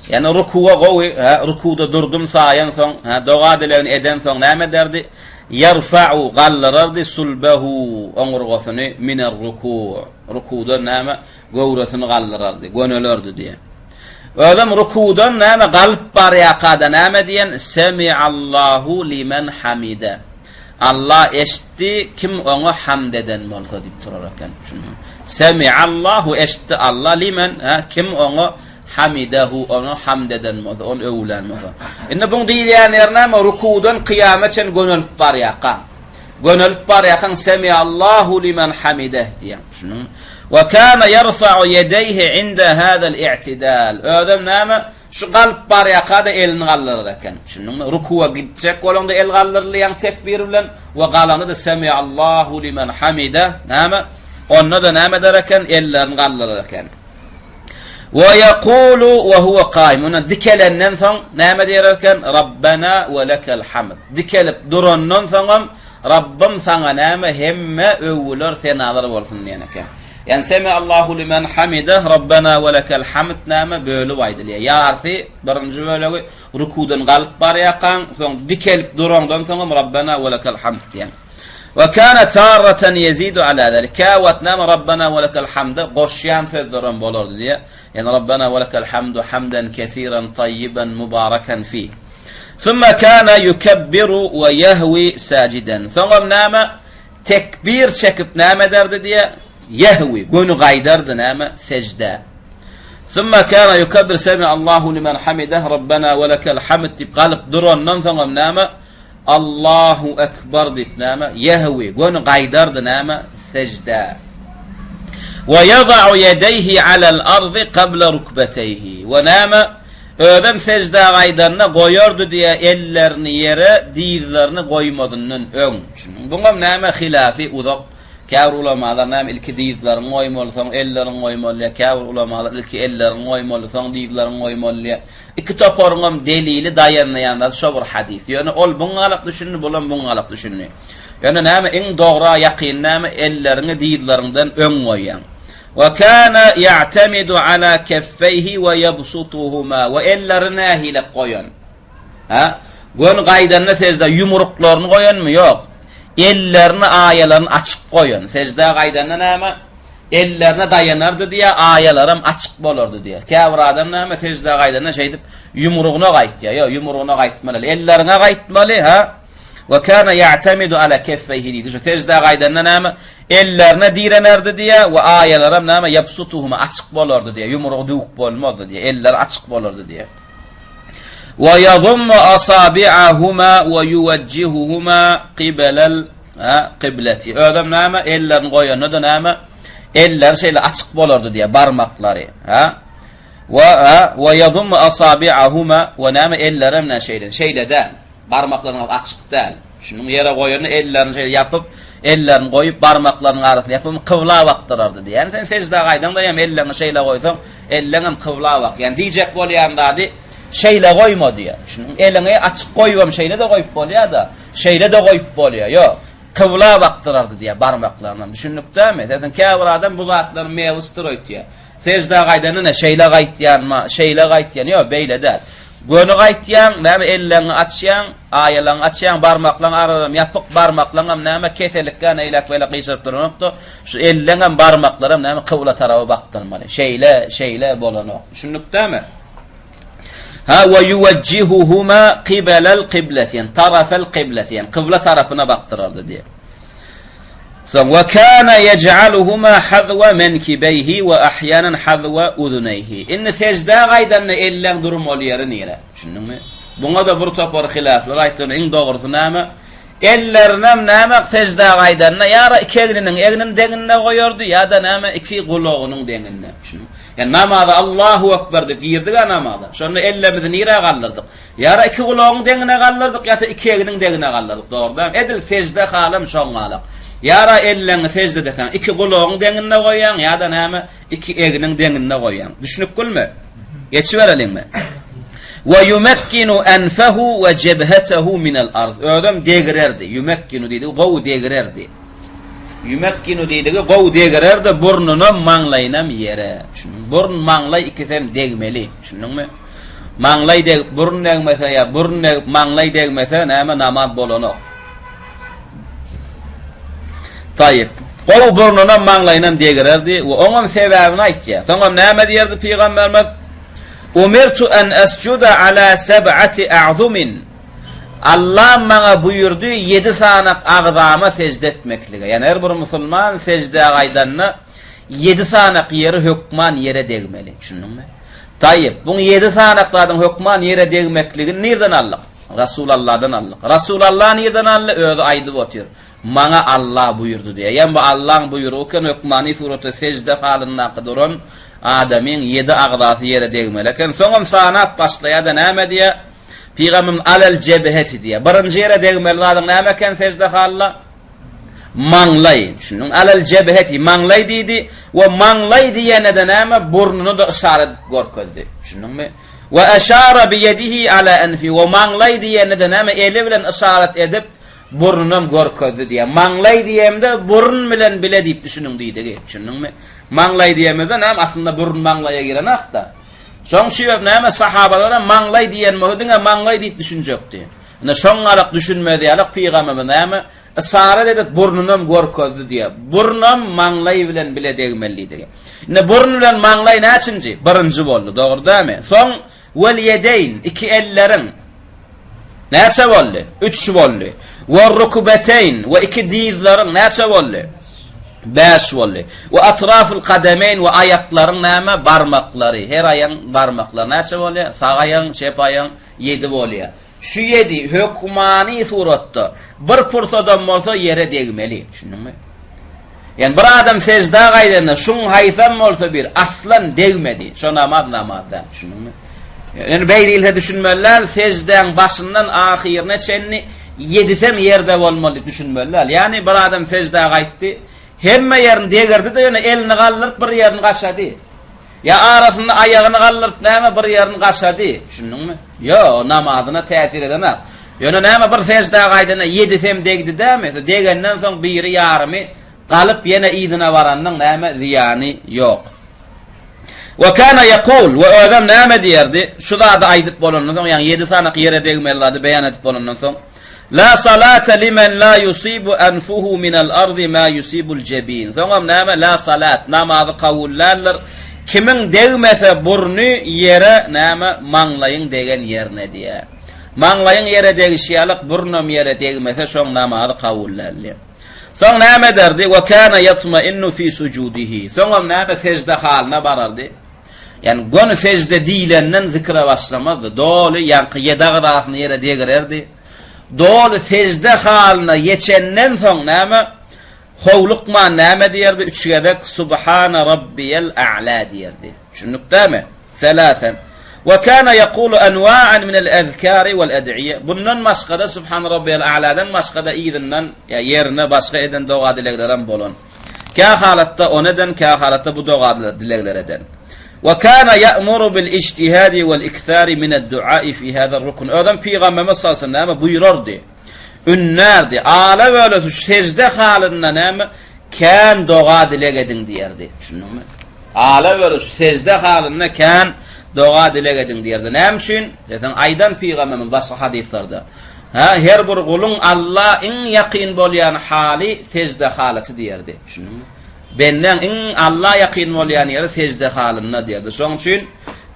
Ýani rukuwa gowy, hä, rukuwda durdum saýan soň, hä, doga dilegini eden soň näme ederdi? Ýerfa'u galdyrardy sulbehu oňurgasyny miner ruku. Rukuwdan näme? Göwresini galdyrardy, gönelerdi diýen. Özem rukuwdan näme galyp barýakada näme diýen? Semiallahu limen hamide. Allah eşitdi, kim oňa hamd eden bolsa diýip turar eken. Düşündiňmi? Semiallahu eşitdi Allah limen, hä, kim oňa hamidehu ona hamd eden bolsa, ony öwülän bolsa. Indi buň diýilýän ýeri näme? Rukuwdan kyýama çen gönelip barýaka. Gönelip barýakaň Semiallahu limen hamideh diýýäň. Düşündiňmi? Wa kana ýerfa'u ýedeýhi inda hazal i'tidal. Özem näme? Şu galyp barýaka-da elini galdyrar eken. Düşündiňmi? Rukuwa gitjek bolanda el galdyrylýan tekbir bilen we galanda-da Semiallahu limen hamideh näme? Onda-da näme eder eken? Ellerini galdyrar eken. Wa ýekulu we huwe kaim. Ondan dikelenden soň näme diýer eken? Rabbena we lekel hamd. Dikelip durandan soňam Rabbym saňa näme hemme öwgüler, senalar bolsun diýen eken. Ýani semi Allahu limen hamideh Rabbena we lekel hamd näme bölüp aýdylýar. Ýarsy birinji bölegi rukudan galyp barýarkaň, soň dikelip duraňdan soňam Rabbena we lekel hamd diýen. We kana taratan yezidu ala zalik. Käwagt näme Rabbena we lekel hamda goşýan sözlerem bolardy diýýär. Ýani Rabbena we lekel hamdu hamdan kesiran tayyiban mubarakan fi. Summa kana yukabbiru we yehwi sajiden. Soňam näme tekbir çekip näme ederdi diýýär? Yehwi göni gaýdardy näme seždä. Summa kana yukabbir semi Allahu limen hamideh Rabbena we lekel hamd diýip galyp durandan soňam näme Allahu Ekber diýip näme? Ýehwi, göni gaýdardy näme? Seždä. We ýada'u ýedeýhi alel ardy kabla rukbeteýhi. We näme? Özem seždä gaýdanda goýardy diýýär ellerini ýere dyzlaryny goýmazyndan öň. Düşündiňmi? Buňam näme hilafy uzak. Käbir ulamalar näme ilki dyzlaryňy goýmaly, soň elleriňi goýmaly diýýär. Käbir ulamalar ilki elleriňi goýmaly, soň dyzlaryňy goýmaly diýýär. Iki toparyňam delili daýanýan zady şo bir hadys. Ýöne ol buňňalak düşündi, bulam buňňalak düşündi. Ýöne näme iň dogra ýakyn näme elleriňi dyzlaryňdan öň goýýaň. Wa kana ýa'tamidu ala keffeýhi we ýabsutuhuma we elleri nähilek goýan? Hä? Göni gaýdanda seždä ýumruklaryny goýanmy? Ýok. Ellerini, aýalaryny açyp goýan. Seždä gaýdanda näme? Ellerine daýanardy diýýär, aýalaram açyk bolardy diýýär. Käbir adam näme seždä gaýdanda şeýdip ýumrugyna gaýtýar. Ýok, ýumrugyna gaýtmaly. Elleriňe gaýtmaly, hä? Wa kana ya'tamidu ala keffeýhi diýdi. Şu seždä gaýdanda näme? Ellerine direnerdi diýýär we aýalaram näme? Ýabsutuhuma açyk bolardy diýýär. Ýumrugy düwük bolmazdy diýýär. Elleri açyk bolardy diýýär. Wa ýazummu asabi'ahuma we ýuwejjihuhuma qibelel qibleti. Özem näme? Ellerini goýanda-da näme? Elleri şeýle açyk bolardy diýýär, barmaklary. Ha? Wa wa ýazummu asabi'ahuma we näme ellerem näme şeýle? Şeýle däl. Barmaklaryň açyk däl. Şunuň ýere goýanda ellerini şeýle ýapyp, ellerini goýup, barmaklarynyň arasyny ýapyp, kybla bakdyrardy diýýär. Ýani sen seždä gaýdaňda hem elleňi şeýle goýsaň, elleňem kybla bak. Ýani diýjek bolýan zady şeýle goýma diýýär. Şunuň eliňi açyk goýubam şeýle-de goýup bolýar-da, şeýle-de goýup bolýar. Ýok, kybla bakdyrardy diýýär barmaklarynam. Düşündik dämi? Sen käbir adam bu zatlary melsdir öýtýär. Seždä gaýdanda ne şeýle gaýtýanma, şeýle gaýtýan, ýok, beýle däl. Göni gaýtýaň, näme elleňi açýaň, aýalaňy açýaň, barmaklaň aralaram ýapyk, barmaklaňam näme keselikgä neýläk-beýläk gyşaryp duranok-da, şu elleňem, barmaklaram näme kybla taraba bakdyrmaly. Şeýle, şeýle bolanok. Düşündik dämi? Ha we ýuwejjihuhuma kibelel kybleti, ýani tarafel kybleti, ýani kybla tarapyna bakdyrardy diýip. Soň we kana yej'aluhuma hazwa menkibeýhi we ahýanan hazwa uzuneýhi. Indi seždä gaýdanda elleň durmaly ýeri nire? Düşündiňmi? Buňa-da bir topar hilaflar aýtdylar. Iň dogrusy näme? Ellerinem näme seždä gaýdanda ýa-da iki egniniň egniniň deňinde goýardy, ýa-da näme iki gulagynyň deňinde. Düşündiňmi? Ýa namaza Allahu ekber diýip girdik-ä namaza. Şonda ellerimizi nirä galdyrdyk? Ýa-da iki gulagyň deňine galdyrdyk, ýa-da iki egniň deňine galdyrdyk, dogry dälmi? Edil sežde halam şoňňalak. Ýa-da elleňi seždedekäň iki gulagyň deňinde goýýaň, ýa-da näme, iki egniň deňinde goýýaň. Düşnükgülmi? Geçibereliňmi? We ýumekkinu enfehu we jebhetehu minel ard. Özem degirerdi. Ýumekkinu diýdigi gowy degirerdi. Ýumekkinu diýdigi gowy degirerdi burnunam, maňlaýynam ýere. Düşündiňmi? Burun, maňlaý ikisem degmeli. Düşündiňmi? Maňlaý degip burun degmese ýa burun degip maňlaý degmese näme namaz bolanok. Taýyp. Gowy burnunam maňlaýynam degirerdi we oňam sebäbini aýtýar. Soňam näme diýerdi pygamberimiz? Umirtu an asjuda ala sab'ati a'zumin. Allah maňa buýurdy ýedi sanak agzama sežde etmeklige. Ýani her bir musulman seždä gaýdanda ýedi sanak ýeri hökman ýere degmeli. Düşündiňmi? Taýyp, buň ýedi sanak zadyň hökman ýere degmekligini nirden aldyk? Rasulalladan aldyk. Rasulalla nirden aldy? Özi aýdyp otyr. Maňa Alla buýurdy diýýär. Ýa bu Allaň buýrugy eken, hökmany suratda sežde halyndaky duran adamyň ýedi agzasy ýere degmeli eken. Soňam sanap başlaýar-da näme diýýär? Pygamberimiz alel jebheti diýýär. Birinji ýere degmeli zadyň näme eken sežde halda? Maňlaý, düşündiňmi? Alel jebheti, maňlaý diýdi we maňlaý diýende-de näme? Burnuny-da yşarat edip görkezdi. Düşündiňmi? We eşara bi ýedihi ala enfi we maňlaý diýende-de näme? Eli bilen yşarat edip, burnunam görkezdi diýýär. Maňlaý diýemde burun bilen bile diýip düşüniň diýdigi. Düşündiňmi? Maňlaý diýemizde näme? Aslynda burun maňlaýa girenok-da. Şoň üçin näme sahabalaram maňlaý diýen bolsa diňe maňlaý diýip düşünjekdi. Ine şoňňalak düşünmez ýalyk pygamberimiz näme yşarat edip burnunam görkezdi diýýär. Burnam maňlaý bilen bile degmeli diýdi. Ine burun bilen maňlaý näçinji? Birinji boldy, dogry dälmi? Soň wel ýedeýn, iki elleriň näçe boldy? Üç boldy. We rukbeteýn we iki dyzlaryň näçe boldy? Bäş boldy. We atraful kademeýn we aýaklaryň näme? Barmaklary. Her aýagyň barmaklary näçe bolýar? Sag aýagyň, çep aýagyň Ýedi bolýar. Şu ýedi hökmany suratda bir pursadam bolsa ýere degmeli. Düşündiňmi? Ýani bir adam seždä gaýdanda şuň haýsam bolsa bir aslan degmedi. Şo namaz namaz däl. Düşündiňmi? Ýani beý diýilse düşünmeli däl, seždäň başyndan ahyryna çenli ýedisem ýerde bolmaly diýip düşünmeli däl. Ýani bir adam seždä gaýtdy, Hemme ýerini degirdi-de ýöne elini galdyryp bir ýerini gaşady. Ýa arasynda aýagyny galdyryp näme bir ýerini gaşady. Düşündiňmi? Ýok, o namazyna täsir edenak. Ýöne näme bir seždä gaýdanda ýedisem degdi dämi? Degenden soň biri ýarymy galyp ýene yzyna baranyň näme zyýany ýok. We kana ýekul, we özem näme diýerdi? Şu zady aýdyp bolandan soň, ýagny ýedi sanak ýere degmeli zady beýan edip bolandan soň, La salata limen la yusibu anfuhu minel ardi ma yusibul jebin. Soňam näme? La salat, namazy kabul däldir. Kimiň degmese burny ýere näme? Maňlaýyň degen ýerine diýýär. Maňlaýyň ýere degişi ýalyk burnam ýere degmese şoň namazy kabul däl diýýär. Soň näme ederdi? Wa kana yatma'innu fi sujudihi. Soňam näme sejde halyna barardy. Ýagny göni sejde diýlenden zikre başlamazdy. Doly ýaňky ýedi agzasyny ýere degirerdi. Doly sejde halyna ýeçenden soň näme? Howlukman näme diýerdi? Üç gezek Subhana Rabbiyel A'la diýerdi. Düşündik dämi? Selasen. Wa kana yaqulu anwa'an min al-azkari wal ad'iya. Bundan başga-da Subhana Rabbiyel A'ladan başga-da yzyndan ýa ýerine başga eden doga-dileglerem bolan. Kä halatda ony eden, kä halatda bu doga-dilegleri eden. Wa kana ya'muru bil ijtihadi wal ikthari min ad-du'ai fi hada ar-rukn. Özem Pygamberimiz sallallahu aleyhi ve sellem näme buýrardy? Ündärdi. Ala bölesi şu sejde halynda näme kän doga-dileg ediň diýerdi. Düşündiňmi? Ala bölesi şu sejde halynda kän doga-dileg ediň diýerdi. Näme üçin? Diýseň, aýdan Pygamberimiz başga hadyslarda. Hä, her bir guluň Alla iň ýakyn bolýan haly sejde halaty diýerdi. Düşündiňmi? Bendäň iň Alla ýakyn bolýan ýeri sejde halynda diýerdi. Şoň üçin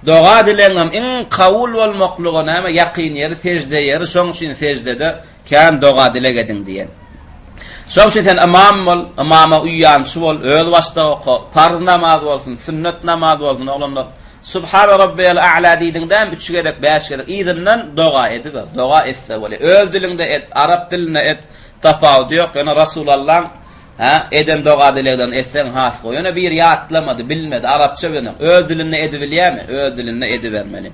doga-dilegiňem iň kabul bolmaklyga näme ýakyn ýeri sejde ýeri, şoň üçin sejdede kän doga-dileg ediň diýen. Şoň üçin sen ymam bol, ymama uýýançy bol, öz başda oka, parz namaz bolsun, sünnet namaz bolsun, oglanlar. Subhane Rabbiyel A'la diýdiň dämi üç gezek, bäş gezek yzyndan doga ediber. Doga etse bolýar. Öz diliňde et, arap dilinde et, tapawudy ýok. Ýöne Rasulallaň hä, eden doga-dileglerini etseň has gowy. Ýöne biri ýatlamady, bilmedi, arapça bilenok. Öz dilinde edibilýärmi? Öz dilinde edibermeli.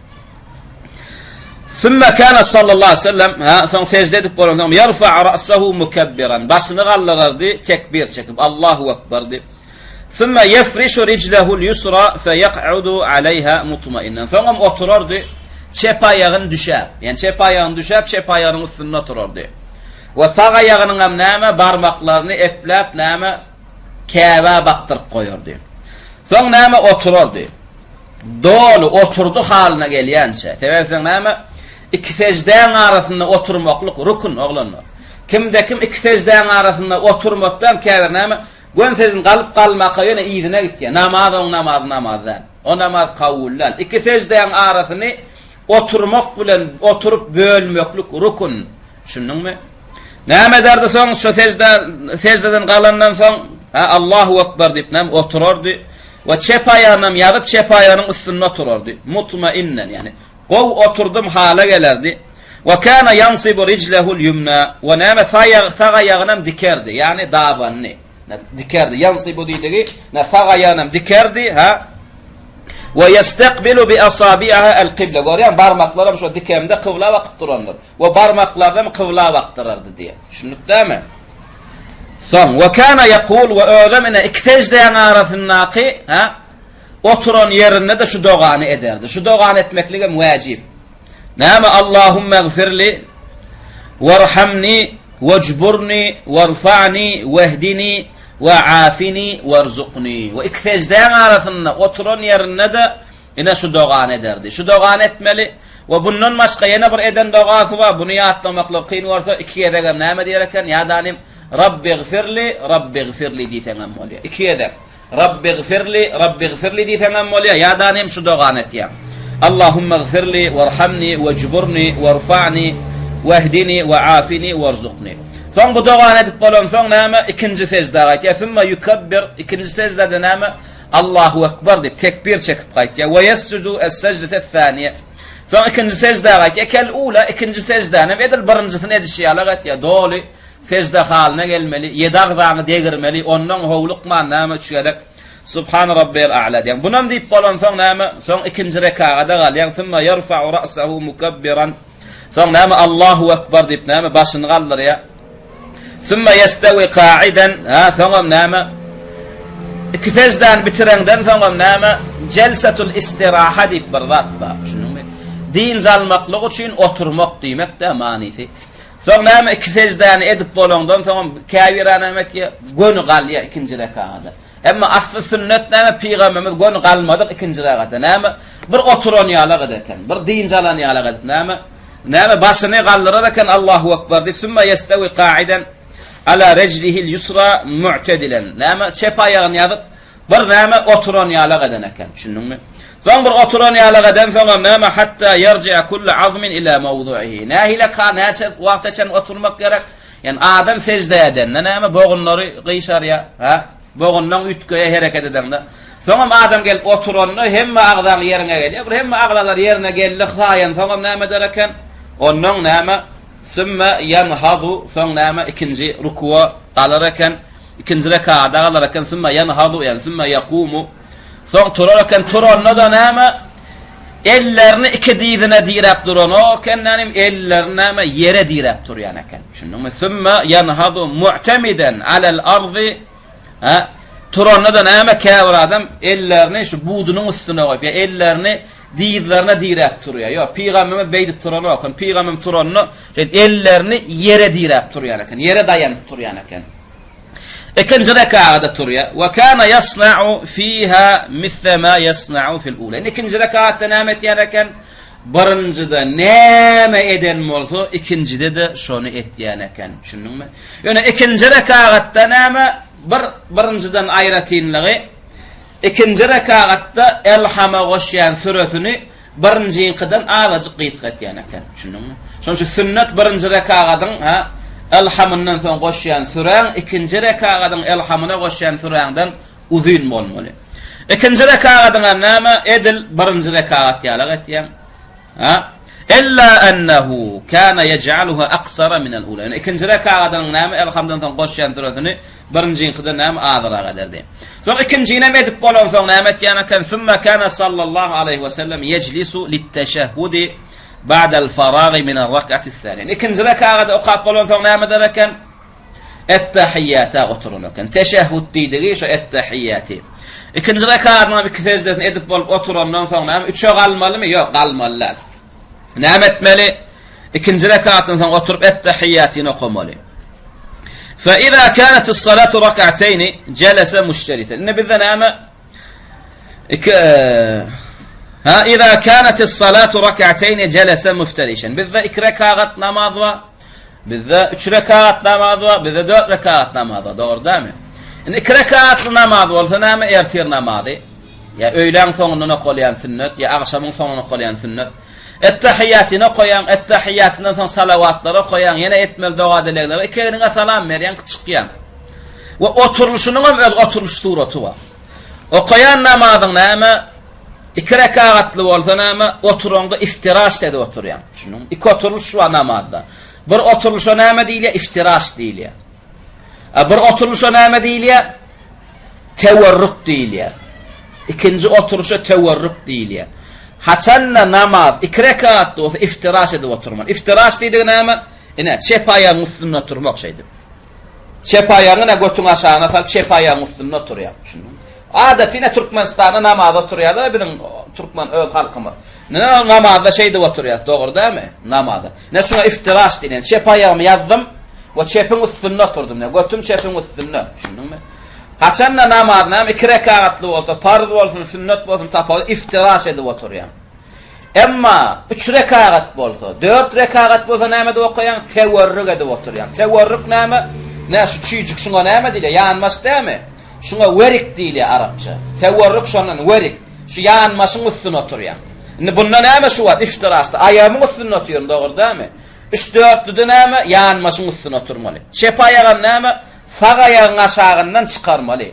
Sümme kana sallallahu aleyhi ve sellem, hä, soň sejde edip bolansoň, ýerfa'u ra'sahu mukebbiran, başyny galdyrardy, tekbir çekip, Allahu ekber diýip. Sümme ýefrişu rijlehul ýusra feýek'udu aleýha mutmainnen. Soňam oturardy, çep aýagyny düşäp. Ýagny çep aýagyny düşäp, çep aýagynyň üstünde oturardy. We sag aýagynyňam näme, barmaklaryny epläp näme, Käbä bakdyryp goýardy. Soň näme, oturardy. Doly oturdy halyna gelýänçä. Sebäbi soň näme, iki seždäň arasynda oturmaklyk rukun, oglanlar. Kimde-kim iki seždäň arasynda oturmakdan käbir näme, Gön sejden galyp galmaka ýöne yzyna gitýär. Namaz oň namazy namaz däl. O namaz kabul däl. Iki seždäň arasyny oturmak bilen oturyp bölmeklik rukun. Düşündiňmi? Näme ederdi soň şo sejde seždeden galandan soň ha Allahu ekber diýip näme oturardy we çep aýagynam ýazyp çep aýagynyň üstünde oturardy. Mutmainnen ýani Gowy oturdym hala gelerdi. Wa kana yansibu rijlehul ýumna we näme sag sag aýagynam dikerdi, ýagny dabanyny dikerdi. Yansibu diýdigi, ne sag aýagynam dikerdi, ha? Wa yastakbilu bi asabiha al-qibla. Görýäň, barmaklaram şo dikemde kybla bakyp durandyr. We barmaklarynam kybla bakdyrardy diýýär. Düşündik dämi? Soň, wa kana yaqul we özem ine iki seždäň arasyndaky, ha? Oturan ýerinde-de şu dogany ederdi. Şu dogany etmekligem wäjip. Näme Allahummeğfirli werhamni wejburni werfa'ni wehdini we'afini werzukni. We iki seždäň arasynda oturan ýerinde-de ine şu dogany ederdi. Şu dogany etmeli we bundan başga ýene bir eden dogasy bar. Buny ýatlamaklygy kyn bolsa iki gezegem näme diýer eken? Ýa-da Rabbigfirli, Rabbigfirli diýseňem bolýar. Iki gezek. Rabbigfirli, Rabbigfirli diýseňem bolýar, ýa-da hem şu dogany etýäň. Allahumegfirli werhamni wejburni werfa'ni wehdini we'afini werzukni. Soň bu dogany edip bolansoň näme? Ikinji seždä gaýtýar. Summa yukabbir, ikinji seždede näme? Allahu ekber diýip tekbir çekip gaýtýar. We yesjudu es-sejdete-s-saniýe. Soň ikinji seždä gaýtýar. Kel ula, ikinji seždäni hem edil birinjisini edişi ýaly gaýtýar. Doly Sežde halyna gelmeli, ýedi agzaňy degirmeli, ondan howlukman näme üç gezek Subhane Rabbiyel A'la diýýäň. Bunam diýip bolansoň näme, soň ikinji rekagada galýaň, Summa ýerfa'u ra'sahu mukabbiran. Soň näme Allahu Ekber diýip näme başyny galdyrýar. Summa ýestewi ka'iden, ha soňam näme? Iki seždäni bitireňden soňam näme? Jelsetul istiraha diýip bir zat bar. Düşündiňmi? Dynç almaklyk üçin oturmak diýmek-dä manysy. Soň näme iki seždäni edip bolaňdan soňam käbir näme etýär? Göni galýar ikinji rekagada. Emma asly sünnet näme pygamberimiz göni galmadyk ikinji rekatda näme bir oturan ýalak eder eken, bir dynç alan ýalak edip näme näme başyny galdyrar eken Allahu ekber diýip sümme ýestewi kaiden ala rejlihil ýusra mu'tedilen näme çep aýagyny ýazyp bir näme oturan ýalak eden eken düşündiňmi? Soň bir oturan ýalak eden soňam näme hatta ýerji'a kullu azmin ila mawdu'ihi nähili ka näçe wagta çen oturmak gerek? Ýani adam sežde edende näme bogunlary gyşarýar, hä? Bogunlaň üýtgeýär hereket edeňde. Soňam adam gelip oturanda hemme agzaň ýeriňe gelýär. Bir hemme agzalar ýerine geldi saýansoňam näme eder eken? Onnoň näme? Sümme ýenhadu soň näme ikinji rukuwa galar eken. Ikinji rekada galar eken. Sümme ýenhadu ýani sümme ýakumu. Soň turar eken, turanda-da näme? Ellerini iki dyzyna diräp duranok eken, nänim ellerini näme ýere diräp durýan eken. Düşündiňmi? Sümme ýenhadu mu'temiden alel arzy. Ha? Turanda-da näme käbir adam ellerini şu budunyň üstüne goýup, ýa ellerini dyzlaryna diräp turýar. Ýok, pygamberimiz beýdip duranok eken. Pygamberimiz turanda şeýdip ellerini ýere diräp turýan eken, ýere daýanyp turýan eken. Ikinji rekagada turýar. Wa kana yasna'u fiha misle ma yasna'u fil ula. Indi ikinji rekagatda näme etýän eken? Birinjide näme eden bolsa, ikinjide-de şony etýän eken. Düşündiňmi? Ýöne ikinji rekagatda näme? Bir birinjiden aýratynlygy ikinji rekagatda Elhama goşýan süresini Birinjiňkiden azajyk gysga etýän eken. Düşündiňmi? Şonuň üçin sünnet birinji rekagadyň, ha, Elhamyndan soň goşýan süräň ikinji rekagadyň Elhamyna goşýan süräňden uzyn bolmaly. Ikinji rekagadyň hem näme? Edil birinji rekagat ýalak etýäň. Ha? Illa ennehu kana yej'aluha aksara minel ula. Ýöne ikinji rekagadynyň näme Elhamdan soň goşýan süresini Birinjiňkiden näme azyrak ederdi. Soň ikinjinem edip bolansoň näme etýän eken? Sümme kana sallallahu aleýhi we sellem ýejlisu litteşehhudi ba'del faragi minel rak'atis saniýe. Ikinji rekagady okap bolansoň näme eder eken? Ettehiýata oturan eken. Teşehhud diýdigi şo ettehiýaty. Ikinji rekagadyň hem iki seždesini edip bolup oturandan soň näme? Üçe galmalymy? Ýok, galmaly däl. Näme etmeli? Ikinji rekatdan soň oturyp Ettehiýatyny okamaly. Fe iza kanatis salatu rak'ateyni jelese müşteriten. Indi bizde näme? Iki Ha iza kanatis salatu rak'ateyni jelese müfterişen. Bizde iki rekagat namaz bar. Bizde üç rekagat namaz bar, bizde dört rekagat namaz bar. Dogry dälmi? Indi iki rekatly namaz bolsa näme ertir namazy? Ýa öýläň soňundan okalýan sünnet, ýa agşamyň soňundan okalýan sünnet. Ettehiýatyny okaýaň, ettehiýatyndan soň salawatlary okaýaň, ýene etmeli doga-dilegleri, iki egniňe salam berýäň, çykýaň. We oturylyşynyň hem öz oturylyş suraty bar. Okaýan namazyň näme? Iki rekagatly bolsa näme? Oturaňda iftiraş edip oturýaň. Düşündiňmi? Iki oturylyş bar namazda. Bir oturylyşa näme diýilýär? Iftiraş diýilýär. A bir oturylyşa näme diýilýär? Tewerruk diýilýär. Ikinji oturyşa tewerruk diýilýär. Haçanda namaz iki rekatly bolsa iftiraş edip oturmaly. Iftiraş diýdigi näme? Ine, çep aýagyň üstünde oturmak şeýdip. Çep aýagyňy ine götüň aşagyna salyp çep aýagyň üstünde oturýaň. Düşündiňmi? Adaty ine Türkmenistanda namaza oturýarlar biziň türkmen öz halkymyz. Ine namazda şeýdip oturýas, dogry dälmi? Namazda. Ine şuňa iftiraş diýilýär. Çep aýagymy ýazdym we çepiň üstünde oturdym. Ine götüm çepiň üstünde. Düşündiňmi? Haçanda namaz näme iki rekagatly bolsa, parz bolsun, sünnet bolsun tapawudy iftiraş edip oturýaň. Emma üç rekagat bolsa, dört rekagat bolsa näme edip okaýaň? Tewerrük edip oturýaň. Tewerrük näme? Nä şu çüýjük şuňa näme diýilýär? Ýanbaş dälmi? Şuňa werik diýilýär arapça. Tewerrük şondan werik. Şu ýanbaşyň üstüne oturýaň. Indi bunda näme şu wagt iftiraşda aýagymyň üstünde otyryn, dogry dälmi? Üç dörtlüde näme? Ýanbaşyň üstüne oturmaly. Çep aýagam näme? Sag aýagyň aşagyndan çykarmaly.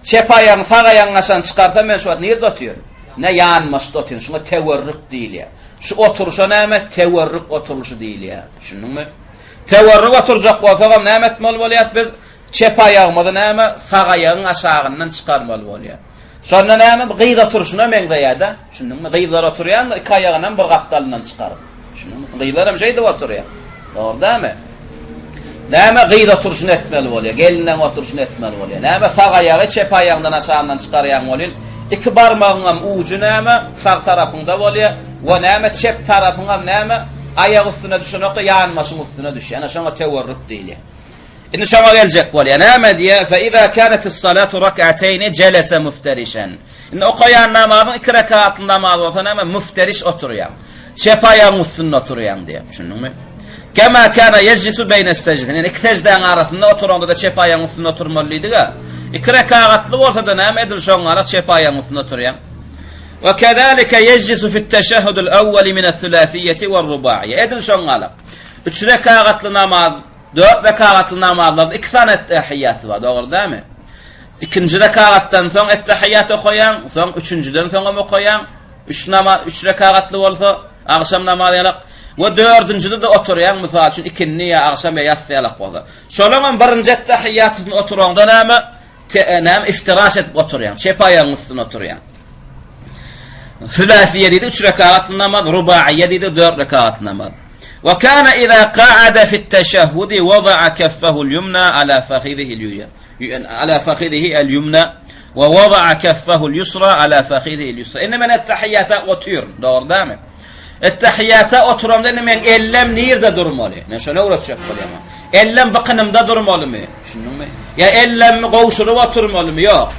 Çep aýagyň sag aýagyň aşagyndan çykarsa men şu wagt nirde otyryn? Ne ýanbaşda otyryn. Şuňa tewerrük diýilýär. Şu oturyşa näme? Tewerrük oturylyşy diýilýär. Düşündiňmi? Tewerrük oturjak bolsagam näme etmeli bolýas biz? Çep aýagymyzy näme? Sag aýagyň aşagyndan çykarmaly bolýar. Şonda näme? Bu gyz oturyşyna meňzeýär-de. Düşündiňmi? Gyzlar oturýandyr, iki aýagynam bir gapdalyndan çykaryp. Düşündiňmi? Gyzlar hem şeýdip oturýar. Dogry dälmi? Näme gyz oturyşyny etmeli bolýar, gelinleň oturyşyny etmeli bolýar. Näme sag aýagy çep aýagyňdan aşagyndan çykarýaň welin, iki barmagyňam ujy näme sag tarapyňda bolýar we näme çep tarapyňam näme aýak üstüne düşenokda ýanbaşyň üstüne düşýär. Ene şoňa tewerrük diýilýär. Indi şoňa geljek bolýar. Näme diýýär? Fe iza kanatis-salatu rak'ateyni jelese mufterişen. Indi okaýan namazyň iki rekatly namaz bolsa näme müfteriş oturýaň. Çep aýagyň üstünde oturýaň diýýär. Düşündiňmi? Kema kana yejlisu beýne secdeteýn. Ýani iki seždäň arasynda oturanda-da çep aýagyň üstünde oturmaly diýdik-ä. Iki rekagatly bolsa-da näme edil şoň ýaly çep aýagyň üstünde oturýaň. We kezalike yejlisu fit-teşehhudil awwali mine's-sülasiýeti we'r-rubaýy. Edil şoň ýaly. Üç rekagatly namaz Dört rekagatly namazlarda iki sany ettehiýýaty bar, dogry dälmi? Ikinji rekagatdan soň ettehiýýat okaýaň, soň üçünjiden soňam okaýaň. Üç namaz, üç rekagatly bolsa, agşam namazy ýalak. We dördünjide-de oturýaň, mysal üçin ikindi ýa agşam ýa ýassy ýalak bolsa. Şolaňam birinji ettehiýýatyny oturaňda näme? Te, näme iftiraş edip oturýaň, çep aýagyň üstüne oturýaň. Sülasiýe diýdi, üç rekagatly namaz, rubaýe diýdi, dört rekagatly namaz. Wa kana iza qa'ada fi at-teşehhudi wada'a keffehu al-ýumna ala fakhidhihi al-ýumna ala fakhidhihi al-ýumna we wada'a keffehu al-ýusra ala fakhidhihi al-ýusra. Indi men ettehiýata otyryn, dogry dälmi? Ettehiýata oturamda indi meň ellem nirde durmaly? Men şony öwretjek bolýan. Ellem bykynymda durmalymy? Düşündiňmi? Ýa ellemmi gowşuryp oturmalymy? Ýok.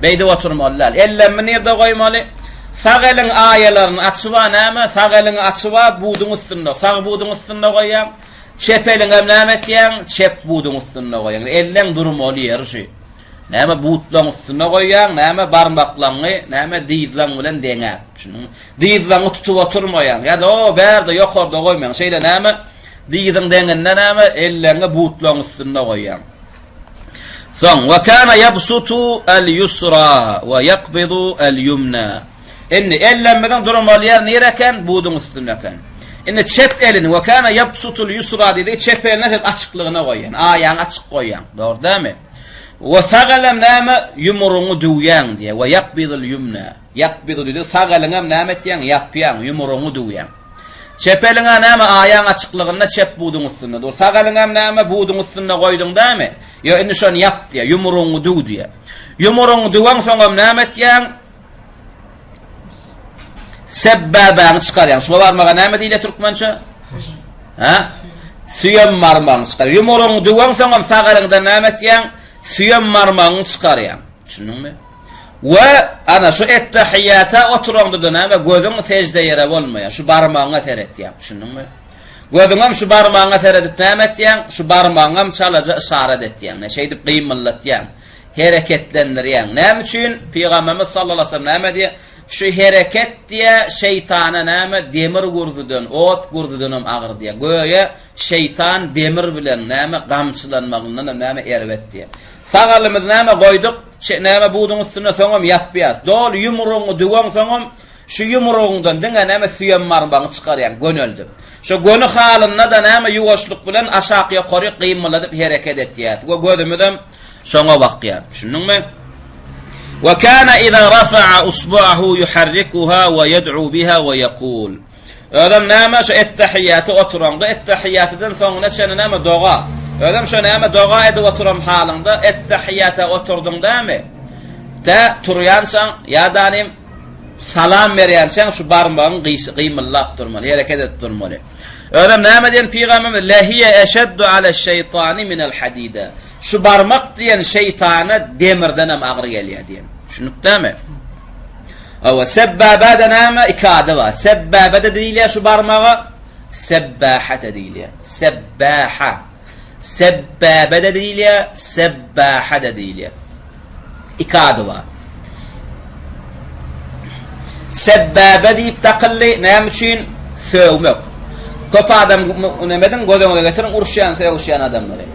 Beýdip oturmaly däl. Ellemmi nirde goýmaly? Sag eliň aýalaryny açyba näme? Sag eliňi açyba buduň üstünde, sag buduň üstünde goýýaň. Çep eliňem näme etýäň? Çep buduň üstünde goýýaň. Elleň durmaly ýeri şu. Näme butlaň üstünde goýýaň, näme barmaklaňy, näme dyzlaň bilen deňäp. Düşündiňmi? Dyzlaňy tutup oturmaýaň. Ýa-da o bärde ýokarda goýmaýaň. Şeýle näme? Dyzyň deňinde näme? Elleňi butlaň üstünde goýýaň. Soň, we kana ýabsutu al-ýusra we ýakbidu al-ýumna. Indi ellerimiziň durmaly ýeri nire eken? Buduň üstünde eken. Indi çep elini we kana ýabsutul ýusra diýdi, çep elini şeýle açyklygyna goýýan. Aýaňy açyk goýýaň. Dogry dälmi? We sag elem näme? Ýumrugyňy düwýäň diýýär. We ýakbidul ýumna. Ýakbidu diýdi, sag eliňem näme etýäň? Ýapýaň, ýumrugyňy düwýäň. Çep eliňe näme aýaň açyklygynda çep buduň üstünde dur. Sag eliňem näme buduň üstünde goýduň dämi? Ýo indi şony ýap diýýär, ýumrugyňy düw diýýär. Ýumrugyňy düweňsoňam näme etýäň? Sebbäbäňi çykarýaň. Şuňa barmaga näme diýilýär türkmençe? Hä? Süýem barmagyňy çykar. Ýumrugyňy düweňsoňam sag eliňden näme etýäň? Süýem barmagyňy çykarýaň. Düşündiňmi? We ana şu ettehiýata oturaňda-da näme gözüň sežde ýere bolmaýar. Şu barmagyňa seretýäň. Düşündiňmi? Gözüňem şu barmagyňa seredip näme etýäň? Şu barmagyňam çalaja yşarat etýäň. Ne şeýdip gymyldatýaň. Hereketlendirýäň. Näme üçin? Pygamberimiz sallallahu aleyhi ve sellem näme diýýär? Şu hereket diýýär, şeýtana näme demir gürzüden, ot gürzüdenem agyr diýýär. Göýä şeýtan demir bilen näme gamçylanmagyndanam näme erbet diýýär. Sag elimizi näme goýduk, näme buduň üstüne soňam ýapýas. Doly ýumrugyňy düweňsoňam, şu ýumrugyňdan diňe näme süýem barmagyňy çykarýaň, göneldip. Şo göni halynda-da näme ýuwaşlyk bilen aşak-ýokaryk gymyladyp hereket etýäs we gözümizem şoňa bakýar. Düşündiňmi? Wa kana iza rafa'a usbu'ahu yuharrikuha wa yed'u biha wa yekul. Özem näme şu ettehiýýata oturaňda, ettehiýýatydan soňuna çenli näme doga. Özem şo näme doga edip oturan halyňda ettehiýýata oturdyň dämi? Tä turýançaň ýa-da salam berýänçäň şu barmagyň gyşy gymyldap durmaly, hereket edip durmaly. Özem näme diýen pygamberimiz lehiýe eşeddu aleş-şeýtani minel hadide. Şu barmak diýen şeýtana demirdenem agyr gelýär diýen. Düşündik dämi? Hawa, sebbäbä-de näme? Iki ady bar. Sebbäbe-de diýilýär şu barmaga, sebbaha-da diýilýär. Sebbaha. Sebbäbe-de diýilýär, sebbaha-da diýilýär. Iki ady bar. Sebbäbe diýip dakyldy, näme üçin? Sögmek. Köp adam näme ediň, göz öňüne getiriň, uruşýan, sögüşýän adamlary.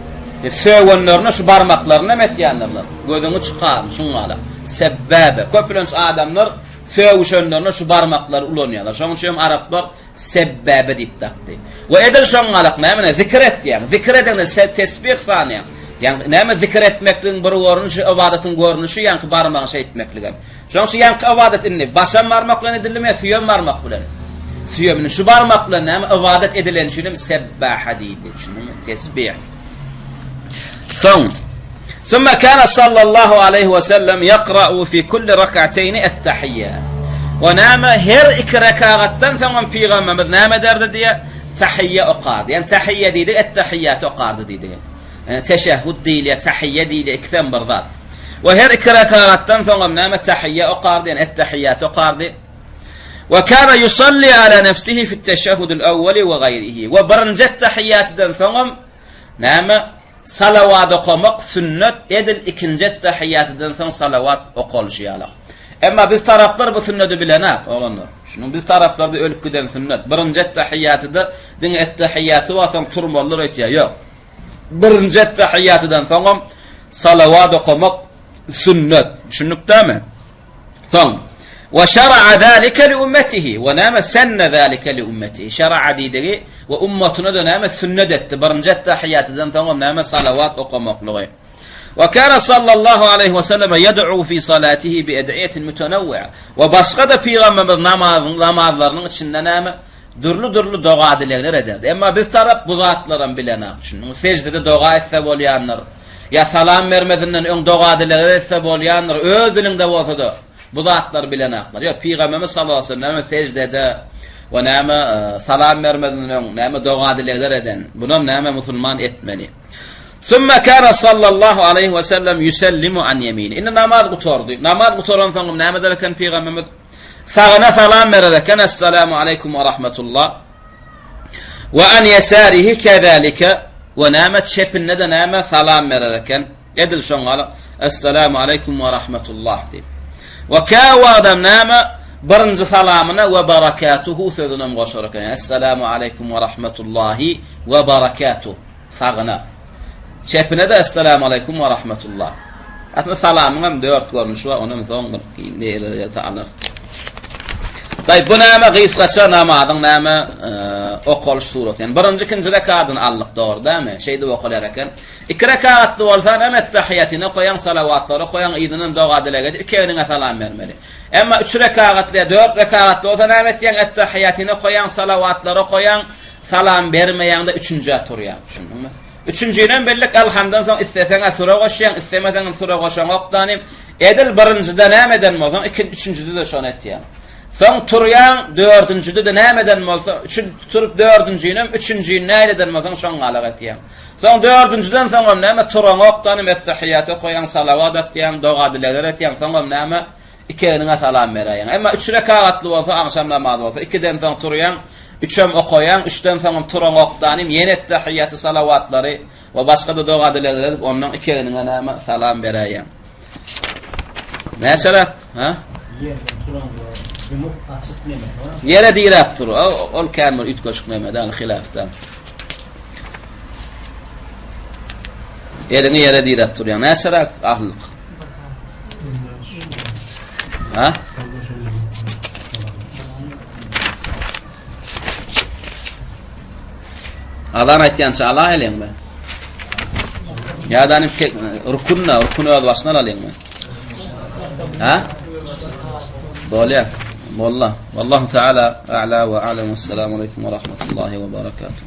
E, sögenlerine şu barmaklaryny hem etýändirler. Gözüňi çykaryn, şuňňala. Sebbäbe. Köplenç adamlar sögüşenlerinde şu barmaklary ulanýarlar. Şonuň üçin hem araplar sebbäbe diýip dakdy. We edil şoňňalak näme zikir etýäň. Zikir edeňde se tesbih sanýaň. Ýaňky näme zikir etmekligiň bir görnüşi, ybadatyň görnüşi ýaňky barmagyň şeýtmekligem. Şonuň üçin ýaňky ybadat indi başam barmak bilen edildimi ýa süýem barmak bilen? Süýem indi şu barmak bilen näme ybadat edileni üçin hem sebbaha diýildi. Düşündiňmi? Tesbih. Soň Summa kana sallallahu aleýhi we sellem ýakra'u fi kulli rak'ateýni et-tahiyya. We näme her iki rekagatdan soňam pygamberimiz näme ederdi diýe? Tahiyya okardy. Ýani tahiyya diýdik, et-tahiyyat okardy diýdik. Ýani teşehhud diýilýär, tahiyya diýilýär, ikisem bir zat. We her iki rekagatdan soňam näme tahiyya okardy, ýani et-tahiyyat okardy. We kana yusalli ala nefsihi fi teşehhudil awwali we gaýrihi. We birinji et-tahiyyatydan soňam näme Salawat okamak sünnet edil ikinji ettehiýatydan soň salawat okalyşy ýaly. Emma biz taraplar bu sünnedi bilenak, oglanlar. Şunuň biz taraplarda ölüp giden sünnet. Birinji ettehiýatyda diňe ettehiýaty bar soň turmalydyr öýtýär. Ýok. Birinji ettehiýatydan soňam salawat okamak sünnet. Düşündik dämi? Soň, Wa şara'a zalike li ummetihi, we näme senne zalike li ummetihi. Şara'a diýdigi we ummatyna-da näme sünnet etdi. Birinji ettehiýatydan soňam näme salawat okamaklygy. Wa kana sallallahu aleýhi we selleme ýed'u fi salatihi bi ed'iýetin mutenawwi'a. We başga-da pygamberimiz namazyň namazlarynyň içinde näme dürli-dürli doga-dilegler ederdi. Emma biz tarap bu zatlaram bilenak. Düşündiňmi? Seždede doga etse bolýandyr. Ýa salam bermezinden öň doga-dilegler etse bolýandyr, öz diliňde bolsa-da, bu zatlary bilenaklar. Ýok, Pygamberimiz sallallahu aleýhi we sellem näme seždede we näme salam bermezinden öň näme doga-dilegler eden, bunam näme musulman etmeli. Summa kana sallallahu aleýhi we sellem ýusellimu an ýemini. Indi namaz gutardy. Namaz gutaransoň näme eder eken Pygamberimiz? Sagyna salam berer eken, Essalamu aleýkum we rahmetullah. We an ýesarihi kezalike we näme çepinde-de näme salam berer eken. Edil şoň ýaly Essalamu aleýkum we rahmetullah diýip. We käwagtam näme birinji salamyna we barakatuhu sözünem goşar eken. Essalamu aleýkum we rahmetullahi we barakatuh. Sagyna. Çepine-de Essalamu aleýkum we rahmetullah. Aslynda salamyň hem dört görnüşi bar, onam soň bir neýler gelse alarys. Daý bu näme gysgaça namazyň näme okalyş suraty. Ýani birinji ikinji rekadyny aldyk dogry dämi? Şeýdip okalýar eken. Iki rekagatly bolsa näme ettehiýatyny okaýaň, salawatlary okaýaň, yzyndan doga dileg edip iki egniňe salam bermeli. Emma üç rekagatly ýa dört rekagatly bolsa näme etýäň? Ettehiýatyny okaýaň, salawatlary okaýaň, Salam bermeýäňde üçünjä turýaň. Düşündiňmi? Üçünjinem bellik Elhamdan soň isleseň-ä süre goşýaň, islemeseňem süre goşaňok danym. Edil birinjide näme eden bolsaň, ikin, üçünjide-de şony etýäň. Soň turýaň, dördünjide-de näme eden bolsa, üçün, turup dördünjinem, üçünjini nähili eden bolsaň, şoň galak etýäň. Soň dördünjiden soňam näme, turaňok danym, Ettehiýat okaýaň, salawat atýaň, doga-dilegler etýäň, soňam näme, Iki egniňe salam beräýeň. Emma üç rekagatly bolsa, agşam namazy bolsa, ikiden soň turýaň, üçem okaýaň, üçden soňam turaňokdanym, ýene ettehiýaty, salawatlary we başga-da doga-dilegleri edip, ondan iki egniňe näme, salam beräýeň. Näçeräk, ha? Ýerden turanda ýumuk, açyk nemesi bar. Ýere diräp dur. Ol kän bir üýtgeşik neme däl, hilaf däl. Eliňi ýere diräp durýaň. Näçeräk ahlyk? Ha? Azan aýtýança alaýalyňmy? Ýa-da rukun-da, rukun öz başyna alalyňmy? Ha? Bolýar. Walla. Wallahu taala a'la we a'lam. Assalamu alaykum we rahmetullahi we barakatuh.